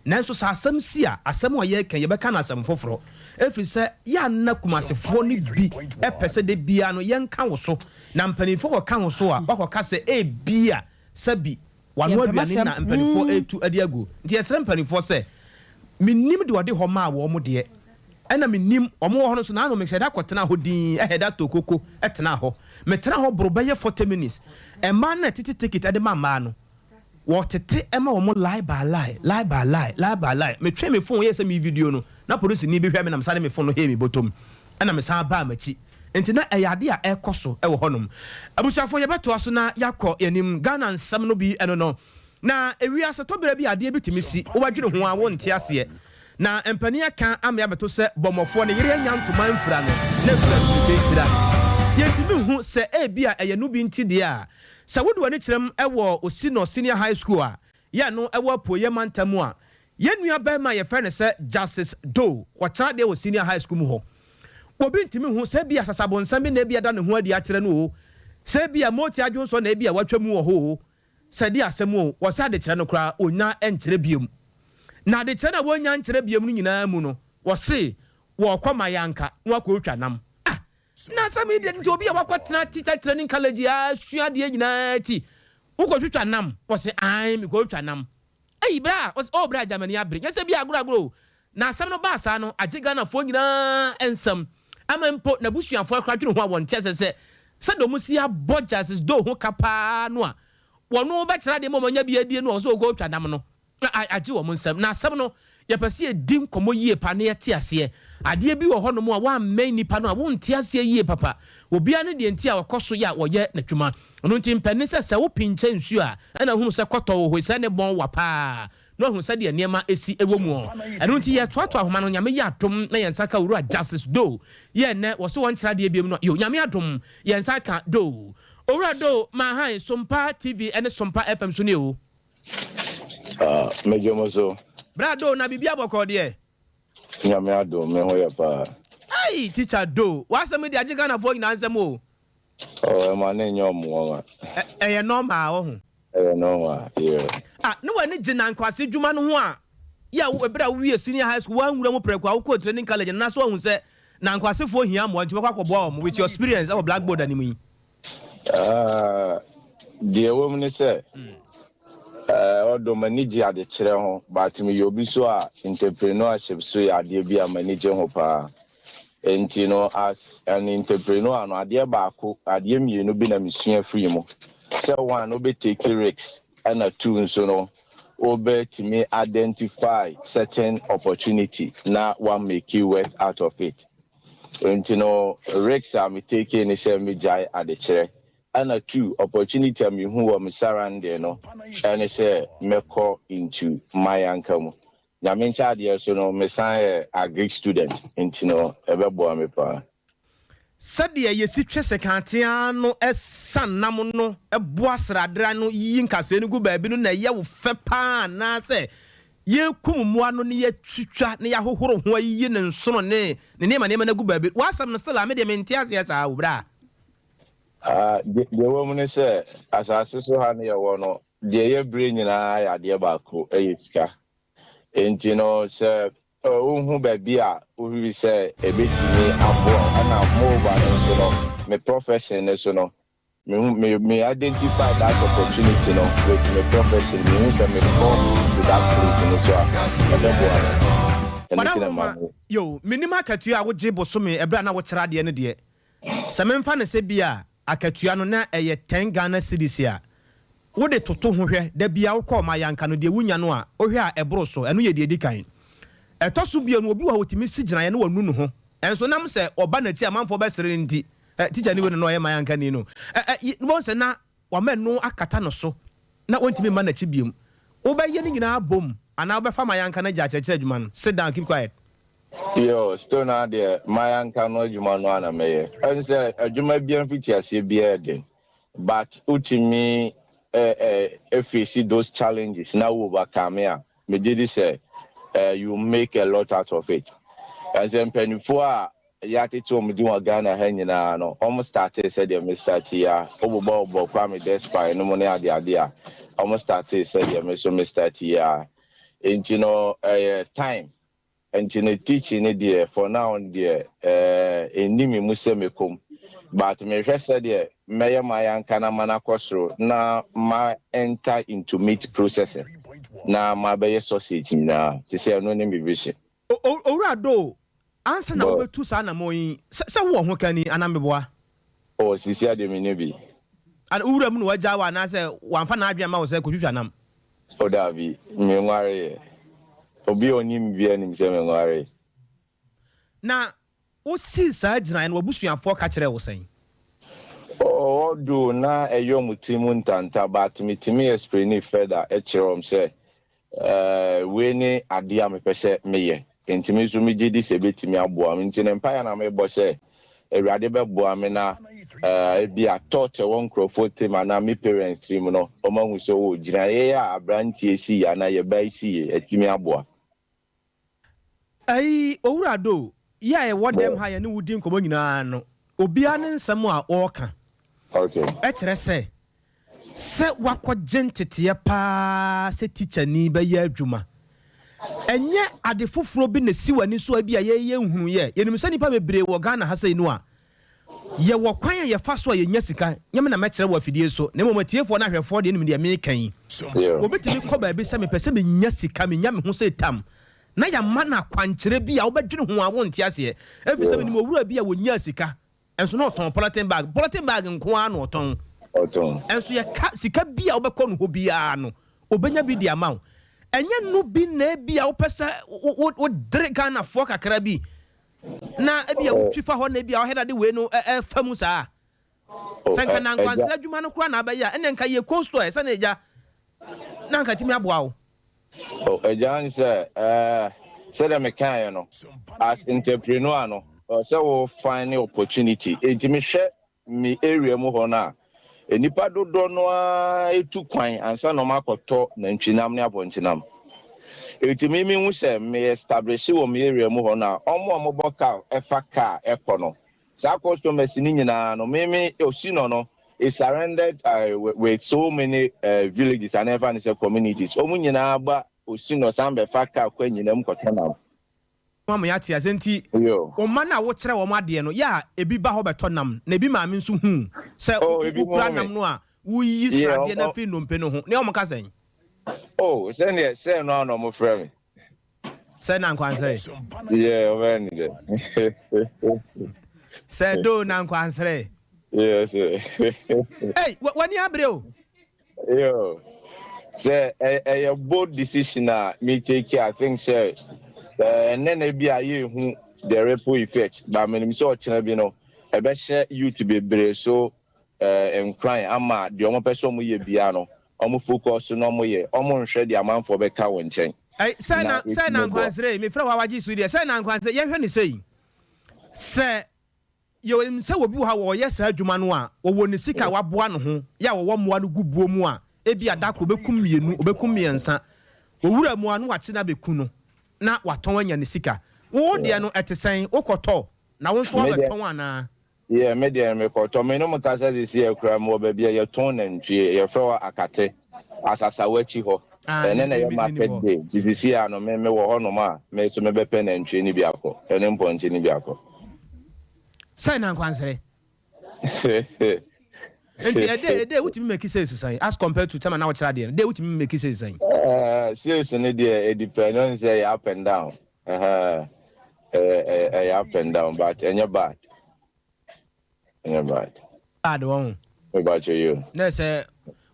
nanso sɛ asɛm si a, asɛm a yɛreka yi, yɛbɛka no asɛm foforɔ. Ɛfiri sɛ, yɛ a na Kumasefoɔ no bi pɛ sɛ da biara no yɛnka wo so, na mpanimfoɔ kɔka wo so a, woakɔka sɛ ebia sɛbi wano Yɛmpɛ aduane m'asɛm. na mpanimfoɔ retu de agu. Nti yɛsrɛ mpanimfoɔ sɛ, mennim deɛ ɔde hɔ maa wɔn deɛ, ɛna mennim wɔn wɔ hɔ no nso, naano mehyɛ da kɔtenaa hɔ dinn, ɛhɛ da too koko tenaa hɔ. Metenaa hɔ boro bɛyɛ 40 minutes. Mmaa no na ɛtete ticket de ma mmaa no. Wɔtete ma wɔn line by line, line by line, line by line. Metwee me phone yɛɛ sɛ merevideo no, na polisini bi hwɛ me na mesan de me phone no hee me bɔtɔm, ɛna mesan baa m'akyi. Nti na ɛyɛ ade a ɛrekɔ so wɔ hɔnom. Abusuafoɔ yɛbɛtoa so na yɛakɔ yɛn anim. Ghana nsɛm no bi ɛno no. Na ewiase tɔ berɛ bi a adeɛ bi tumi si, wobɛdwene ho a wonte aseɛ. Na mpanin aka ama yɛabɛto sɛ bɔmmɔfoɔ ne yere anya ntoma mfira no na afira nsuo ntira. Yɛntumi nhu sɛ ebia ɛyɛ no bi nti deɛ a, sɛ wode w'ani kyerɛm wɔ Osinor Senior High School a yɛ no wɔ Apueeɛ mantam mu a, yɛn nua barima a yɛfrɛ no sɛ Justice Doe, ɔkyerɛ adeɛ wɔ Senior High School mu hɔ. Obi ntumi nhu sɛ ebia sasabonsam bi na ebia da ne ho adi akyerɛ no oo, sɛ ebia Moti adwonsɔ na ebia watwa mu wɔ hɔ oo, sɛ ɛde asɛm oo, wɔsɛ adekyerɛ no koraa wɔnnya nkyerɛ biom. Na adekyerɛ no a wɔnnya nkyerɛ biom no nyinaa mu no, wɔse wɔrekɔ Mayanka na wɔakɔtwa nam. Ah! Na asɛm yi deɛ nti obi a wakɔtena teacher training college a asua adeɛ nyinaa akyi, wokɔtwitwa nam? Wɔse aane, mekɔtwa nam. Ei bra! Ɔse oh bra gya m'ani abere. Nyɛ sɛ bi agorɔ agorɔ o. Na asɛm no baa saa no, agye Ghanafoɔ nyinaa nsam. Ama mpo n'abusuafoɔ koraa dwene ho a wɔnte aseɛ sɛ, sɛdeɛ wɔn si abɔ Justice Doe ho ka paa no a, wɔn bɛkyerɛ adeɛ ma wɔn anya bi adie no a ɔsɛ ɔkɔtwa nam no. Na agye wɔn nsam. Na asɛm no, yɛpɛ sɛ yɛdi nkɔmmɔ yie paa na yɛte aseɛ. Adeɛ bi wɔ hɔnom a woammɛn nipa no a wonte aseɛ yie papa. Obiara ne deɛ nti a ɔkɔ so yɛ a ɔyɛ n'adwuma. Ɛno nti mpɛ ne sɛ sɛ wopinkyɛ nsuo a ɛna wohunu sɛ kɔtɔ wɔ hɔ yi sɛ ne bɔn wa paa na woahunu sɛdeɛ nneɛma si wɔ mu. Ɛno nti yɛtoatoa ahoma no Nyame yɛ adom na yɛn nsa ka Owura Justice Doe yɛ nnɛ wɔse wɔnkyerɛ adeɛ biom no yo Nyame adom yɛn nsa aka Doe. Owura Doe Mahan Sompa TV ne Sompa FM so nie o. Ah, megye mo so. Bra Doe na biribi abɔkɔɔ deɛ? Nyame adom me ho yɛ paa. Ei teacher Doe w'asɛm yi deɛ agye Ghanafoɔ nyinaa nsam o. Oh ɛma no nyɛ ɔmo nwanwa. Ɛyɛ normal woho. Ɛyɛ normal yeah. Ah ne w'ani gye nankwase dwuma no ho a yɛ a wo bere a wo wie senior high school woanwura mu prɛko a wokɔɔ training college no na so woahu sɛ nankwasefoɔ hia mmoa nti wobɛkɔ akɔboa wɔn with your experience ɛwɔ blackboard anim yi. Ah deɛ ɛwɔ mu ne sɛ eh ɔdɔ m'ani gye adekyerɛ ho but meyɛ obi so a entrepreneurship so yɛ adeɛ bi a m'ani gye ho paa. Enti no as an entrepreneur no adeɛ baako adeɛ mmienu bi na mesua firii mu sɛ one wobɛ take risks ɛna two nso no wobɛtumi identify certain opportunity na wa make worth out of it. Enti no risks a me take ne sɛ megyae adekyerɛ ɛna two opportunity a mehu wɔ me surrounding no ɛne sɛ mɛkɔ into mayanka mu. Nyame nkyɛ adeɛ so no me san yɛ agric student nti no ɛbɛboa me paa. Sɛdeɛ yɛsi twe sekanteaa no sa nam no boa sradra no yiyi nkasɛɛ no gu baabi no na ɛyɛ wo fɛ pa ara anaasɛ yɛrekum mmoa no na yɛatwitwa na yɛahohoro ho ayiyi ne nsono ne ne nneɛma nneɛma no agu baabi. W'asɛm no still a me deɛ mente aseɛ saa o bra. Ah, deɛ ɛwɔ mu ne sɛ, asase so ha no yɛwɔ no, deɛ ɛyɛ berɛ nyinaa yɛ adeɛ baako, ɛyɛ sika. Enti no, sɛ wohu baabi a wohwehwɛ sɛ ɛbɛtumi aboa wo, ɛna moreover no nso no, me profession no so no, Mehu me me identify that opportunity no with me profession mehu sɛ me kɔ to that place no so a ɛbɛboa me ɛno nti na ma Ɔdahoma, me. Yo, mennim akatua a wogye bosome ɛberɛ a na wokyerɛ adeɛ no deɛ. Sɛ memfa no sɛ bi a akatua no na ɛyɛ ten Ghana cedis a, wode toto ho hwɛ, da biara wokɔ Ɔmayanka no deɛ wonya no a, wohwɛ a ɛboro so. Ɛno yɛ deɛ ɛdi kan. Ɛtɔ so bio no, obi wɔ hɔ a ɔtumi si gyinaeɛ na wanu ne ho. Ɛnso nam sɛ ɔba n'akyi a amanfoɔ bɛsere no nti, Ɛ, tikyani wei no na ɔyɛ mayankani no. Ɛ, ɛ, yi, wobɛhu sɛ na wama ɛno akata no so, na ɔntumi mma n'akyi biom. Wobɛyɛ ne nyinaa abom, anaa wobɛfa mayanka no agya akyerɛkyerɛ adwuma no? Sit down, keep quiet. Yo, still naa deɛ mayanka no adwuma no ara na mɛyɛ. Ɛne sɛ adwuma biara mfitiaseɛ biara yɛ den, but wotumi ɛ, ɛ, face those challenges na wo overcome a, megye di sɛ ɛ, you make a lot out of it. Ɛne sɛ mpanimfoɔ a Yɛatete wɔn din wɔ Ghana ha nyinaa no, wɔn startee sɛdeɛ me start yi a, wobobɔ bobɔ Kwame Despite no mu ne adeade a, wɔn startee sɛdeɛ me nso me start yi a. Nti no ɛyɛ time. Nti no teaching no deɛ for now no deɛ ɛɛ ɛnni me mu sɛ mɛkɔ mu. But mehwɛ sɛdeɛ mɛyɛ m'ayanka no ama no akɔ soro na ma enter into meat processing na mabɛyɛ sausage nyinaa. Sesei ɛno ne me vision. Owura Doe, Ansa na Bɔ. wobetu saa anammɔn yi, sɛ sɛ wowɔ hokani anaa meboa? Oh, sisi a deɛ menni bi. Ana wo wura mu na wagyaa wo anaasɛ wamfa n'adwene amma wo sɛ kotwitwa nam? Oh, daabi, menwareeɛ. Obi a ɔnim me biara nim sɛ menwaree. Na wosii saa gyinaeɛ no, w'abusuafoɔ ka kyerɛɛ wo sɛn? Oh, although na ɛyɛ wɔn tirim ntanta but metumi explainee further kyerɛɛ wɔn sɛ Eh, wei ne adeɛ a mepɛ sɛ meyɛ, enti me nso megye di sɛ ɛbɛtumi aboa me. Nti no mpaeɛ na mebɔ sɛ Awurade bɛboa me na eh, ebia thought ɛwɔ nkurɔfoɔ tirim anaa me parents tirim no, wɔahu sɛ oh, gyinaeɛ a aberanteɛ sii anaa yɛn ba yi sii atumi aboa. Ayi, Owura Doe, yɛ a yɛwɔ dɛm ha a yɛne wo di nkɔmmɔ nyinaa no, obiara ne nsɛm a ɔreka kyerɛ sɛ, sɛ woakɔgye nteteɛ pa ara sɛ tikyani bɛyɛ adwuma. Ɛnyɛ ade foforɔ bi na ɛsi w'ani so a ebia yɛyɛ nhunuiɛ. Yɛnim sɛ nnipa bebree wɔ Ghana ha sei no a, Yɛwɔ kwan a yɛfa so a yɛnya sika, nyɛ me na mɛkyerɛ wɔ afidie so, na mmom atiefoɔ ne ahwɛfoɔ deɛ nim deɛ mereka yi. Obi tumi kɔ baabi sɛ mepɛ sɛ menya sika, menya me ho sɛ tam, na yɛama no akwankyerɛ bi a wobɛdwene ho a wonte aseɛ. Ɛfiri sɛ menim owura bi a ɔnyaa sika, nso na ɔtɔn polythene bag, polythene bag nko ara na ɔtɔn. Nso yɛka sika bi a wobɛkɔ no hɔ biara no, ɔbɛnya bi de ama wo. Ɛnyɛ no bi na ebia wopɛ sɛ wodere Ghanafoɔ kakra bi na ebia wotwi fa hɔ na ebia ɔhɛ dade wei no ɛfa mu saa. Sɛ nka na nkwansra adwuma no koraa na abɛyɛ a, ɛnna nka yɛ cold store ɛ, sɛnea agya na nka tumi aboa wo. Oh, agya n sɛ ɛɛ sɛdeɛ mekaeɛ no, as entrepreneur no, sɛ wo find opportunity. Enti mehwɛ Me area mu hɔ no a, nnipa dodoɔ no ara tu kwan ansa na wɔakɔtɔ nantwinam ne apɔnkyenam. Enti me mehu sɛ me establish wɔ me area mu hɔ no a, wɔn a wɔbɔ car fa car kɔ no, saa customers no nyinaa no, me me Osinɔ no is surrounded with so many villages anaa yɛmfa no sɛ communities, wɔn nyinaa ba Osinɔ san bɛfa car kɔ anyinam kɔtɔ nam. Ama yɛate ase. Enti wo mma no a wokyerɛ wɔn adeɛ no, yɛ a ebi ba hɔ bɛtɔ nam, na ebi maame nso hu sɛ wokura nam no a, woyiyi sradeɛ no afiri nnompe no ho. Ne wɔn ka sɛn? Oh, sɛdeɛ sɛ no ara na wɔfrɛ me. Sɛ Nankwansere. Yeah, wɔbɛyɛ no dɛ. Sɛ Do Nankwansere. Yes. Ei, w'ani abere o. Yo, sɛ ɛyɛ bold decision a me take I think sɛ ɛnnɛ na ebi a yɛnhu the ripple effect but menim sɛ ɔkyena bi no ɛbɛhyɛ youth bebree so nkuran ama deɛ wɔpɛ sɛ wɔyɛ biara no wɔn focus na wɔyɛ, wɔn nhwɛ deɛ amanfoɔ bɛka wɔ nkyɛn. Ɛy, sɛ na sɛ na nkwansere, mefrɛ wo a wagye so yi deɛ, sɛ na nkwansere, yɛnhwɛ no sei, sɛ Yɛnim sɛ obi wɔ hɔ a ɔyɛ saa adwuma no a, ɔwɔ ne sika a waboa ne ho, yɛ a ɔwɔ mmoa no gu buo mu a, ebia da koro ɔbɛkum mmienu, ɔbɛkum mmiɛnsa. Owura mu a, na wakye no abɛku no, na watɔn anya ne sika. Wo deɛ no, ɛte sɛn? Wokɔtɔ, na wo nso woabɛtɔn anaa? Yeah, me deɛ no mekɔtɔ. Me ne mo kasa seesei a koraa mewɔ baabi a yɛtɔn nantwie, yɛfrɛ hɔ Akate, Asasawa akyi hɔ. Ɛnnɛ na ɛyɛ market day, nti seesei a no me mewɔ hɔnom a, me nso mebɛpɛ nantwie no bi akɔ, ɛne mpɔnkye no bi akɔ. Sɛn na nkwansere? Nti a day a day wotumi make sales sɛn as compared to time a na wokyerɛ adeɛ no, day wotumi make sales sɛn? Sales no deɛ ɛdepend, ɔn sɛ ɛyɛ up and down, ɛhɛn, ɛyɛ ɛyɛ up and down but ɛnyɛ bad, ɛnyɛ bad. Bad wɔn. Mepakyɛ yi o. Na sɛ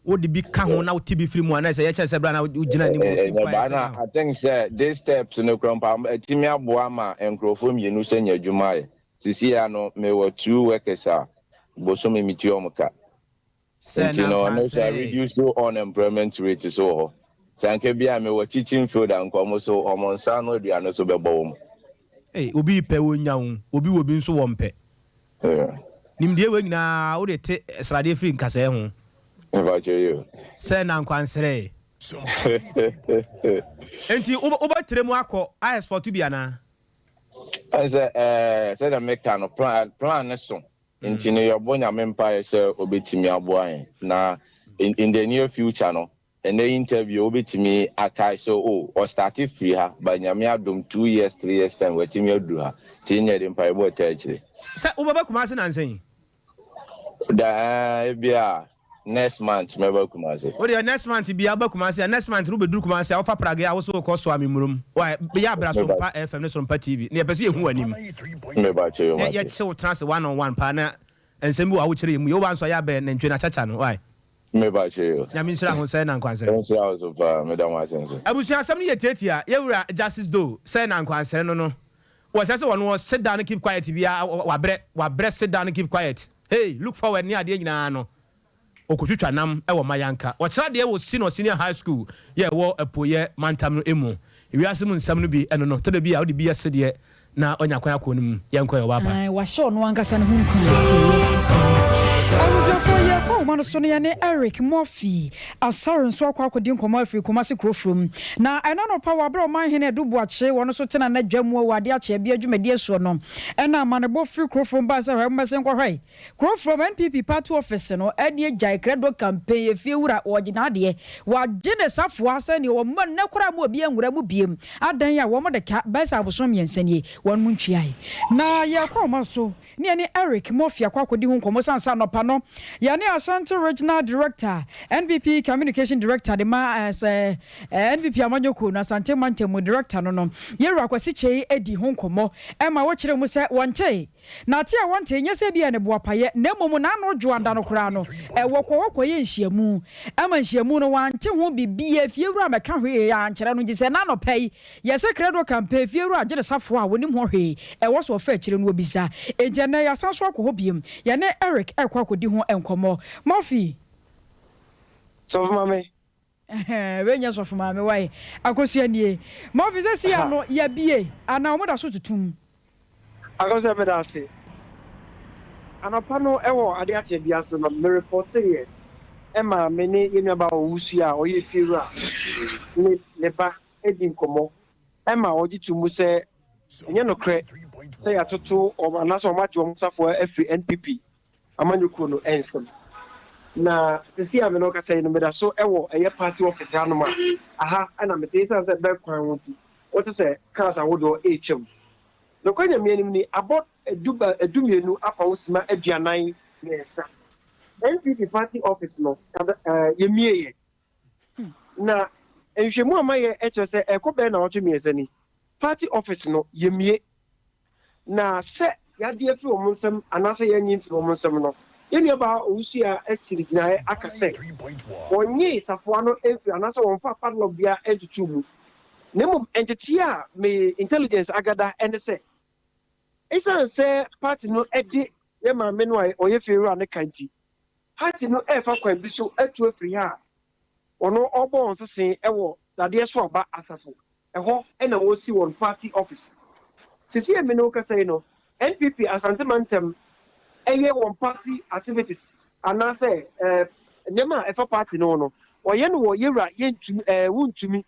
wode bi ka ho na wote bi firi mu a, na sɛ yɛkyɛ sɛ berɛ a na wogyina anim Ɛnyɛ bad na I think sɛ this steps no kura mpa ɛtumi aboa ma nkurɔfoɔ mmienu sɛ nya adwuma ayɛ. Sisi a no mewɔ two workers a bosome metua wɔn ka. Sɛ Nti na no ampa ɔno so sɛ. reduce unemployment rate so wɔ hɔ. Sɛ anka bi a mewɔ teaching field a nka wɔn so wɔn nsa ano aduane so bɛbɔ wɔn. Ei, obi repɛ ɔnya o, obi wɔ bi nso wɔmpɛ. Yeah. Nimdeɛ wei nyinaa wode te sradeɛ firi nkasɛɛ ho. Mepakyɛ yi o. Sɛ na nkwansrɛɛ. Enti wobɛtrɛ mu akɔ ayɛ sport bi anaa? Ɛne sɛ ɛɛ sɛdeɛ meka no plan plan ne so nti no yɛbɔ Nyame mpaeɛ sɛ ɔbɛtumi aboa yɛn na in in the near future no ɛnɛ interview wobɛtumi akae sɛ oh ɔstarte firi ha but Nyame adom 2 years 3 years time watumi aduru ha, nti yɛn yɛde mpaebɔ ɛtaa akyire. Sɛ wobɛba Kumase nansa yi? Da ɛɛ ebia next month mɛba Kumase. Wo deɛ next month biara woba Kumase a, next month no wobɛduru Kumase a wofa Prague a wo so wokɔ Soame Murom. Why? Yɛ abra Sompa FM ne Sompa TV na yɛpɛ sɛ yɛhu w'anim. Mepakyɛ yo Na mate. yɛkye wo tena ase one on one paa na nsɛm bi wɔ hɔ a wokyerɛ yɛn mu yie. Woba nso a yɛ abɛn nantwie no akyakya no. Why? Mepakyɛ yo. Nyame nhyira ho sɛ na nkwansere. Nhyira wo so paa, meda mo ase nso. Abusua asɛm no yɛ tiatia. Yɛwura Justice Doe sɛ na nkwansere no no wɔkyerɛ sɛ wɔn wɔ sit down keep quiet biara, wabrɛ wabrɛ, sit down keep quiet, hey, look forward ne adeɛ nyinaa no ɔkɔtwitwa nam wɔ Mayanka. Wɔkyerɛ adeɛ wɔ Senior Senior High School yɛ ɛwɔ Apueɛ mantam no mu. Ewiase mu nsɛm no bi ɛno no tɔdɔ bi a wode bi yɛ sedeɛ na ɔnya kwan akɔ no mu. Yɛnkɔ yɛ ɔba pa. Ae, wahyɛ ɔno ankasa ne ho nkuran tie. Abusuafoɔ, yɛkɔ ahoma no so no yɛne Eric Murphy Asare nso akɔ akɔdi nkɔmmɔ afiri Kumasi Kurofurom. Na ɛna anɔpa wɔ aberɛ a Ɔmanhene Adu Boakye wɔn nso tena n'adwa mu wɔ adeɛ akyeabea dwumadie soɔ no, ɛna amanebɔ firi Kurofurom baa sɛ hwɛ mommɛsen nkɔhwɛ Kurofurom NPP party office no ɛne agyae krado campaign efie wura wɔgye n'adeɛ wagye ne safoa sɛdeɛ wɔn mma nnɛ koraa mu obi anwura mu biem adan a wɔn de ka bɛyɛ sɛ abosom 3 nie wɔn mu ntuae. Na yɛkɔ wɔn so ne yɛne Eric Murphy akɔ akɔdi ho nkɔmmɔ sane sɛ anɔpa no yɛne Ashanti Regional Director, NPP Communication Director de ma sɛ NPP amanyɔkuo no Asante Mantam mu Director no no Yɛwura Kwasi Kyei adi ho nkɔmmɔ ma wɔkyerɛ mu sɛ wɔntee na te a wɔntee nyɛ sɛ ebia ne boapayɛ na mmom n'ano dwo ada no koraa no wɔkɔ hɔ kɔyɛ nhyiamu ma nhyiamu no wɔante ho biribiara fiewura ammɛka hwee ankyerɛ no nti sɛ n'anɔpa yi Yɛse credo campaign fiewura agye ne safoa a wɔnim ho hwee, ɛwɔ so ɔfa akyire no wɔbisa. Enti ɛnnɛ yɛasan so akɔ hɔ biom, yɛne Eric rekɔ akɔdi ho nkɔmmɔ. Murphy. Sɔfo Maame. Wei nyɛ sɔfo maame wai. Akosua nie. Murphy sɛsi ano yɛabie anaa wɔn da so totom? Akosua meda ase. Anɔpa no wɔ ade akyɛ bi ase no me repɔteeɛ ma me ne yɛn nuabaa Owusu a ɔyɛ fiewura ne ne ba di nkɔmmɔ ma wɔgye to mu sɛ ɛnyɛ nokorɛ sɛ yɛatoto wɔn anaasɛ wɔagye wɔn safoa afiri NPP amanyɔkuo no nsam. Na seesei a me ne wo kasa yi no meda so wɔ ɛyɛ party office hanom a aha na mete esiane sɛ ɛbɛn kwan ho nti wote sɛ cars ahodoɔ retwam. Nokorɛ Nyame anim ni abɔ du 12 apa ho sima 43. NPP party office no yɛmieeɛ. Na nhwehwɛmu a mayɛ kyerɛ sɛ ɛrekɔ bɛyɛ nnawɔtwe mmiɛnsa ni, party office no yɛmmue. Na sɛ yɛagye afiri wɔn nsam anaasɛ yɛannye mfiri wɔn nsam no, yɛn nuabaa Owusuaa asi ne gyinaeɛ aka sɛ wɔnnyee safoa no mfiri anaasɛ wɔmfaa padlock biara ntotoo mu. Na mmom nteteeɛ a me intelligence agada ne sɛ, esiane sɛ party no de yɛn maame no a ɔyɛ fiewura no ka nti, Party no refa kwan bi so atu afiri ha a wɔn ɔrebɔ wɔn sese wɔ dadeɛ so aba asafo, ɛhɔ na wɔresi wɔn party office. Seesei a me ne wo kasa yi no, NPP Asante mantam yɛ wɔn party activities anaasɛ nneɛma a ɛfa party no ho no, wɔyɛ no wɔ Yɛwura Yɛntumi ɛɛ Wontumi,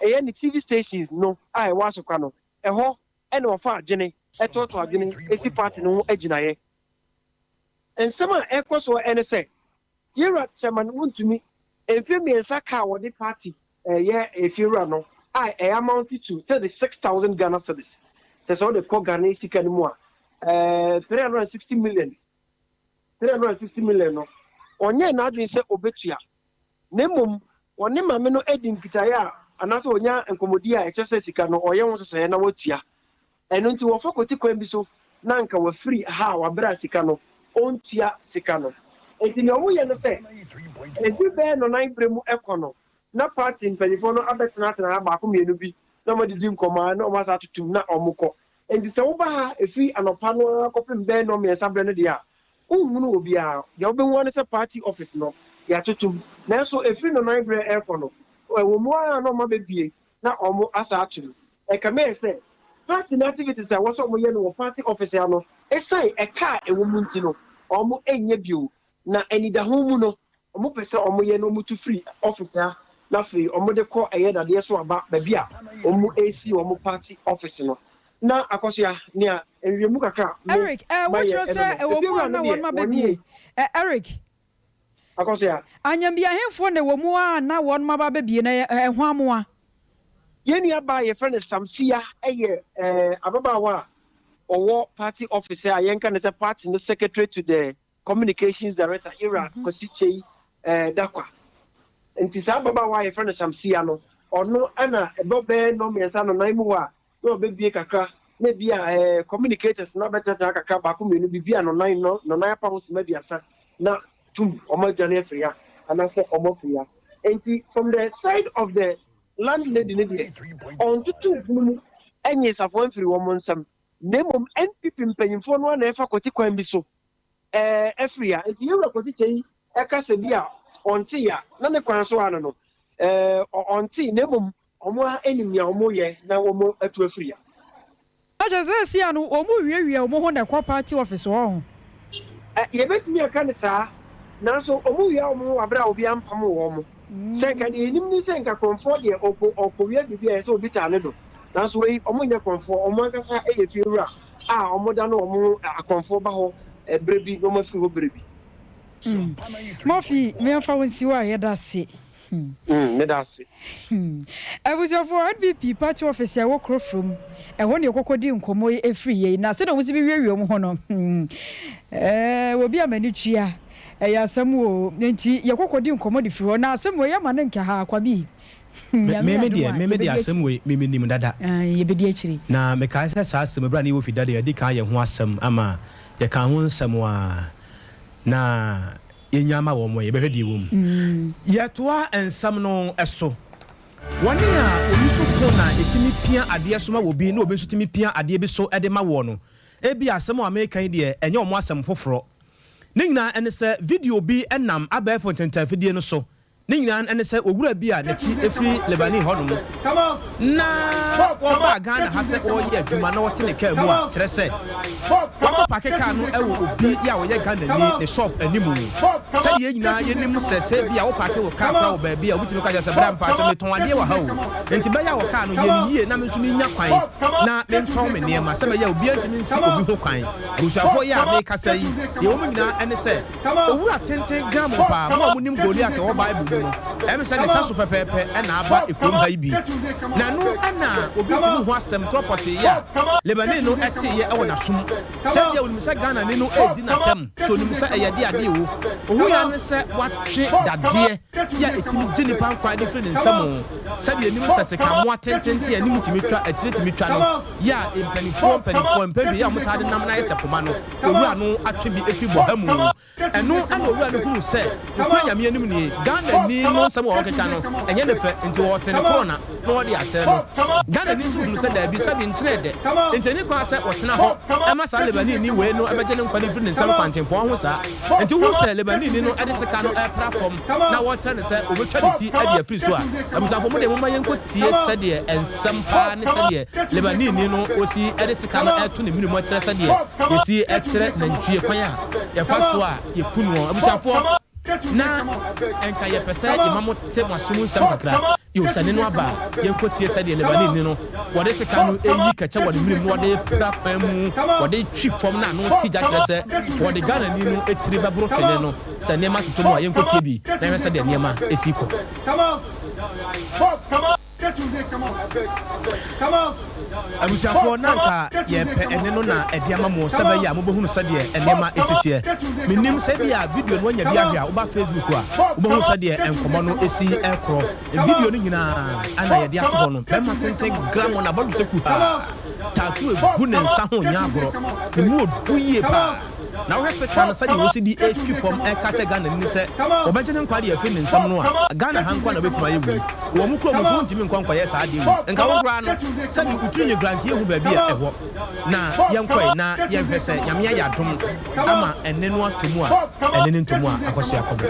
ɛyɛ ne TV stations no a ɛwɔ Asokwa no, ɛhɔ na wɔfa adwene toatoa adwene si party no ho agyinaeɛ. Nsɛm a ɛrekɔ soɔ ne sɛ, Yewura Chairman Wontumi, mfeɛ mmiɛnsa ka a wɔde party reyɛ efiewura no a ɛyɛ amount to 36,000 Ghana cedis, kyerɛ sɛ wode kɔ Ghana sika no mu a, 360 million, 360 million no, Ɔnyɛɛ n'adwene sɛ obetua, na mmom ɔne maame no adi nkitaeɛ a anaasɛ ɔnya nkɔmmɔdie a ɛkyerɛ sɛ sika no ɔyɛ ho nhyehyɛeɛ na watua. Ɛno nti wɔfa kwati kwan bi so na anka wafiri ha a wabrɛ a sika no ɔntua sika no. Enti nea wɔyɛ ne sɛ, ɛfiri bɛyɛ nnɔnan berɛ mu kɔ no, na party mpanimfoɔ no abɛtenatena ha baako mmienu bi na wɔadidi nkɔmmɔ ara na wɔasan atotom na wɔkɔ. Enti sɛ woba ha ɛfiri anɔpa no ara kɔpem bɛyɛ nnɔnmiɛnsa berɛ no deɛ a, wonhunu obiara. Deɛ wobɛhu ara ne sɛ party office no, yɛatotom. Nanso ɛfiri nnɔnan berɛ rekɔ no, ɛwɔ mu ara na wɔabɛbue na wɔasan ato mu. Ɛkame ayɛ sɛ party no activities a ɛwɔ sɛ wɔyɛ no wɔ party office ha no, ɛsiane ɛka a ɛwɔ mu nti no, wɔnyɛ bio. Na anidaho mu no, wɔpɛ sɛ wɔyɛ na wɔtu firi office ha na afei wɔde kɔ ɛyɛ dadeɛ so aba baabi a wɔresi wɔn party office no. Na Akosua, nea nhwehwɛmu kakra a me Eric, eh, mayɛ wokyerɛ ɛno sɛ no, ɛwɔ mu efiewura a no na deɛ wɔnom wɔnye abɛbie? Eh, Eric. Akosua. Anyambie ahefoɔ na ɛwɔ mu a na wɔnom aba abɛbie na ɛyɛ hwan moa? Yɛn nua baa a yɛfrɛ no Samsia yɛ eh, ababaawa a ɔwɔ party office a yɛnka no sɛ party no secretary to the Communications Director Ira Kwasi Kyei Darkwa. Nti saa ababaawa a yɛfrɛ no Shamsia no, ɔno na ɛbɔ bɛyɛ nnɔnmiɛnsa nnɔnan mu hɔ a na ɔbɛbue kakra na ebi a communicators no abɛtenatena kakra baako mmienu biribi a nnɔnan nnɔnan apa ho sima aduasa na tum wɔn adwane afiri ha anaasɛ wɔn afiri ha. Nti from the side of the landlady no deɛ ɔntoto mpono mu nyee safoa mfiri wɔn nsam na mmom NPP mpanyinfoɔ no ara na ɛfa kwati kwan bi so Ɛɛ, afiri ha. Nti Yɛn Wura Kwasi Kyei ɛka sɛ bi a ɔntee a, na ne kwan so ara no no, ɛɛ, ɔntee, na mmom wɔn ara nim nea wɔyɛ na wɔn atu afiri ha. Na kyerɛ sɛ seesei ano wɔn rewiawia wɔn ho na ɛkɔ party office hɔ ho. Ɛ, yɛbɛtumi aka no saa, nanso wɔn wia wɔn ho wɔ abere a obiara mpamoo wɔn. Sɛ nka deɛ yɛnim ne sɛ nka korɔmfoɔ deɛ ɔkɔ ɔkɔwia biribi a ɛsɛ sɛ obi taa ne do, nanso wei wɔn nyɛ korɔmfoɔ, wɔn ankasa yɛ fiewura a wɔdane wɔn ho akorɔmfoɔ ba hɔ berɛ bi na wɔafiri hɔ berɛ bi. Murphy, meɛmfa wo nsi hɔ a, yɛda ase. Mm, meda ase. Hmm. Abusuafoɔ, NPP party office a ɛwɔ Kurofrom, ɛhɔ na yɛkɔkɔdii nkɔmmɔ yi firi yei. Na sɛdeɛ wɔsi bi wiawia wɔn ho no, hmm, eh, obi a m'ani tua, ɛyɛ asɛm o. Enti yɛkɔkɔdi nkɔmmɔ de firi hɔ. Na asɛm wei, yɛma no nka ha, Kwabi. Hmm, Me Nyame me adom deɛ, a, me me deɛ yɛbɛdi asɛm akyiri. wei, me menim dada. Ae, yɛbɛdi akyiri. Na mekae sɛ saa asɛm yi, berɛ a na yɛwɔ Fida deɛ, yɛadi kan ayɛ ho asɛm ama yɛkaa ho nsɛm ara. Na yɛnya ama wɔn ɛ, yɛbɛhwɛ deɛ ɛwɔ mu. Yɛtoa nsɛm no so. Wɔn a wɔyi so fon a ɛtumi pia adeɛ so ma obi na obi nso tumi pia adeɛ bi so de ma woɔ no, ebia asɛm a mereka yi deɛ, ɛnyɛ wɔn asɛm foforɔ. Ne nyinaa ne sɛ, video bi nam abɛɛfo ntentanfidie no so Ne nyinaa ne sɛ owura bi a n'akyi firi Lebanon hɔnom na ɔbaa Ghana ha sɛ ɔreyɛ adwuma na ɔte ne kaa mu a, kyerɛ sɛ wakɔpake kaa no wɔ obi a ɔyɛ Ghanani ne shop anim. Sɛdeɛ yɛn nyinaa yɛnim sɛ sɛ ebia wopake wo kaa koraa wɔ baabi a, obi tumi ka kyerɛ sɛ bra mpakyɛ metɔn adeɛ wɔ ha o, enti bɛyɛ a wɔ kaa no yɛ no yie na me nso menya kwan na mentɔn me nneɛma sɛ bɛyɛ a obiara ntumi nsi obi ho kwan. Abusuafoɔ yi a merekasa yi, deɛ ɛwɔ mu nyinaa ne sɛ, Owura tenten gramoo paa, mo a monim Goliat a ɔwɔ Bible mu no, ɛyɛ me sɛ ne sa so pɛpɛɛpɛ na aba kurom ha yi bi. Na ɛno na obi ntumi nhu asɛm korɔ pɔtee a Lebanese no teeɛ wɔ n'asom. Sɛ ebia onim sɛ Ghanani no redi no atɛm, sɛ onim sɛ ɛyɛ de adeɛ o, ohui ara ne sɛ watwe dadeɛ bi a ɛtumi gye nnipa nkwa de firi ne nsam. Sɛdeɛ yɛnim sɛ sekammoa tententen a anim tumi twa, akyire tumi twa no, yɛ a mpanimfoɔ mpanimfoɔ mpɛn pii yɛ a wɔtaa de nam no ayɛ sɛ poma no, Owura no atwe bi afi bɔha mu. Ɛno na owura no hunuu sɛ nokorɛ Nyame anim nie, Ghanani no nsɛm a ɔrekeka no, ɛnyɛ ne fɛ, nti ɔrete ne korona na ɔde asɛe no. Ghanani nso hunuu sɛ daabi, sɛbi nkyene dɛ, nti ɛnni kwan sɛ ɔtena hɔ ma saa Lebanini wei no bɛgye ne nkwa no mfiri ne nsam kwantempɔn ho saa. Nti wohu sɛ Lebanini no de sika no repra fam na wɔrekyerɛ no sɛ ɔbɛtwa ne ti de afiri so a, abusuafoɔ mo deɛ momma yɛnkɔtie sɛdeɛ nsɛm paa ne sɛdeɛ Lebanini no ɔsi de sika no reto ne mene mu kyerɛ sɛdeɛ yɛsi kyerɛ nantwie kwan a yɛfa so a yɛku noɔ. Abusuafoɔ, na nka yɛpɛ sɛ yɛma mo te mo aso mu nsɛm kakra. Yo, sɛ ne no aba a, yɛnkɔtie sɛdeɛ Lebanini no wɔde sika no reyi kɛkyɛ wɔ ne mene mu na wɔde repra kwan mu, wɔde retwi fam na ano te gya kyerɛ sɛ wɔde Ghanani no tiri bɛboro twene no. Sɛ nneɛma totɔ mu a, yɛnkɔtie bi na yɛnhwɛ sɛdeɛ nneɛma si kɔ. Abusuafoɔ, na anka yɛrepɛ ɛnne no na ɛde ama mo sɛ ɛbɛyɛ a mobɛhunu sɛdeɛ nneɛma si teɛ. Mennim sɛ ebia video no woanya bi ahwɛ a, woba Facebook a, wobɛhunu sɛdeɛ nkɔmmɔ no si rekorɔ. Video no nyinaa na yɛde ato hɔ no. Barima tenten grammɔ na abɔdwesɛ kuhaa, tattoo gu ne nsa ho nyɛ agorɔ. Ne mu ɔdu yie paa. Na wohwɛ sekan no sɛdeɛ wɔsi de retwi fam reka kyerɛ Ghanani no sɛ wɔbɛgye ne nkwa de afiri ne nsam no a, Ghana ha nko ara na wobɛtumi ayɛ wei. Wɔ wɔn kurom nso wontumi nkɔ nkɔyɛ saa adeɛ wei. Nka wo koraa no, sɛdeɛ wo tiri nwi koraa nka yɛnhu baabi a ɛwɔ. Na yɛnkɔe na yɛnhwɛ sɛ Nyame ayɛ adom ama ɛnne no atɔ mu a, ɛnne no ntɔ mu a, akɔsoɛ akɔbɔ.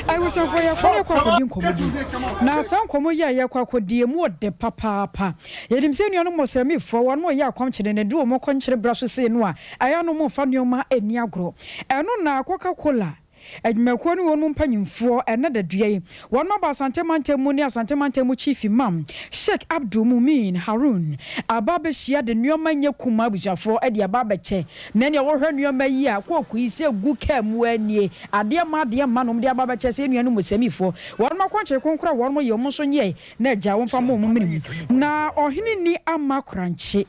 Abusuafoɔ yɛkɔ na yɛkɔ akɔdi nkɔmmɔ bi. Na saa nkɔmmɔ yi a yɛkɔ akɔdi, ɛmu ɔdɛ papaapa. Yɛnim sɛ anuanom Mɔsrɛmifoɔ, wɔn a wɔyɛ akɔmkyene no, ɛduru wɔn akɔnkyere berɛ so sei no a, ɛyɛ a na wɔmfa nneɛma nni agorɔ. Ɛno na Coca Cola adwumakuo ne wɔn mu mpanyimfoɔ ɛnnɛ dadua yi, wɔn aba Asante mantam mu ne Asante mantam mu Chief Imam, Sheik Abdul Mumin Harun, aba abɛhyia de nneɛma nyɛ kumaa abusuafoɔ de aba abɛkyɛ. Na nea wɔhwɛ nneɛma yi a kooko yi sɛ gu kaa mu ara nie, adeɛ mma adeɛ mma na wɔde aba abɛkyɛ sɛ yɛn nuanom Mɔsrɛmifoɔ. Wɔn akɔnkyere kronkron a wɔn yɛ wɔn nso nyɛe Na agya wo mfa mmɔ wɔn mene mu. Na ɔhene nni amma korankye.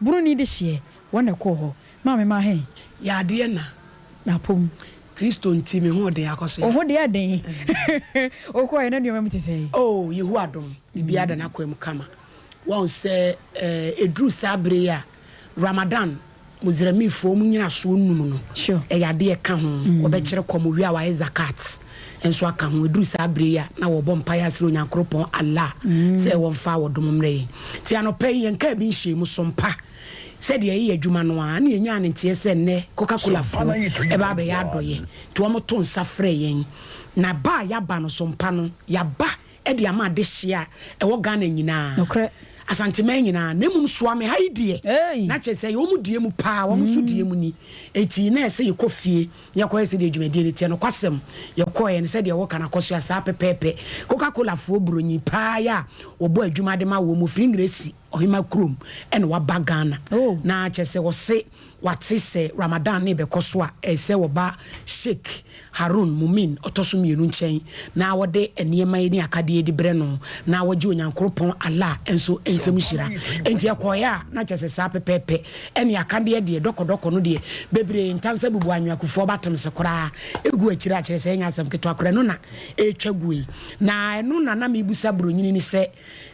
Buroni de hyeɛ, wɔn na ɛkɔɔ hɔ. Maame ma he? Yɛ adeɛ na. Na apom. Kristo nti me ho ɔden akɔsoɛ. Wo ho deɛ ɛden. Wokɔɔɛ na nneɛma mu te sɛn? Oh, Yehowa adom, biribiara da n'akwan mu kama. Woahu sɛ ɛduru saa bere yi a, Ramadan, Muslimfoɔ wɔn nnyinasoɔ num no, ɛyɛ adeɛ a ɛka ho. Wɔbɛkyere kɔm, wɔwie a wɔayɛ Zakat nso aka ho. Ɛduru saa berɛ yi a, na wɔbɔ mpaeɛ asrɛ Onyankoropɔn, Allah, sɛ wɔmfa wɔdom mmrɛ yɛn. Nti anɔpa yi, yɛn kaa bi nhyiamu so mpa sɛdeɛ yɛyɛ adwuma no ara, na yɛnyaa no nteɛ sɛ nnɛ Coca Cola foɔ ɛba abɛyɛ adɔeɛ. Nti wɔto nsa frɛɛ yɛn. Na ba a yɛaba no so mpa no, yɛaba de ama adehyeɛ a ɛwɔ Ghana nyinaa, Asanteman nyinaa, na mmom Suame ha yi deɛ, na kyerɛ sɛ ɛyɛ wɔn deɛ mu paa, wɔn nso deɛ mu ni. Enti na ɛsɛ yɛkɔ fie na yɛkɔyɛ sɛdeɛ dwumadie no teɛ. Nokwasɛm, yɛkɔeɛ no, sɛdeɛ wɔka no akɔsoa saa pɛpɛɛpɛ. Coca Cola foɔ buronyi paa yi a wɔbɔ adwuma de ma wɔn, wɔfiri Ngresi Ɔhema kurom na waba Ghana, na kyerɛ sɛ wɔse Wɔate sɛ Ramadan no rebɛkɔ so a, ɛsɛ sɛ wɔba Sheikh Haroon Mumin ɔtɔ so mmienu nkyɛn na wɔde nneɛma yi ne akadeɛ yi de brɛ no na wɔgye Onyankoropɔn Allah nso nsam nhyira. Enti ɛkɔeɛ a, na kyerɛ sɛ saa pɛpɛɛpɛ. Ɛne akadeɛ deɛ, dɔkɔdɔkɔ no deɛ, bebree, ntansa bubu anwea kufuor batemse koraa gu akyire a, kyerɛ sɛ ɛnyɛ asɛm ketewa koraa. Ɛno na ɛretwa guo yi. Na ɛno na na merebisa Buronyini no sɛ,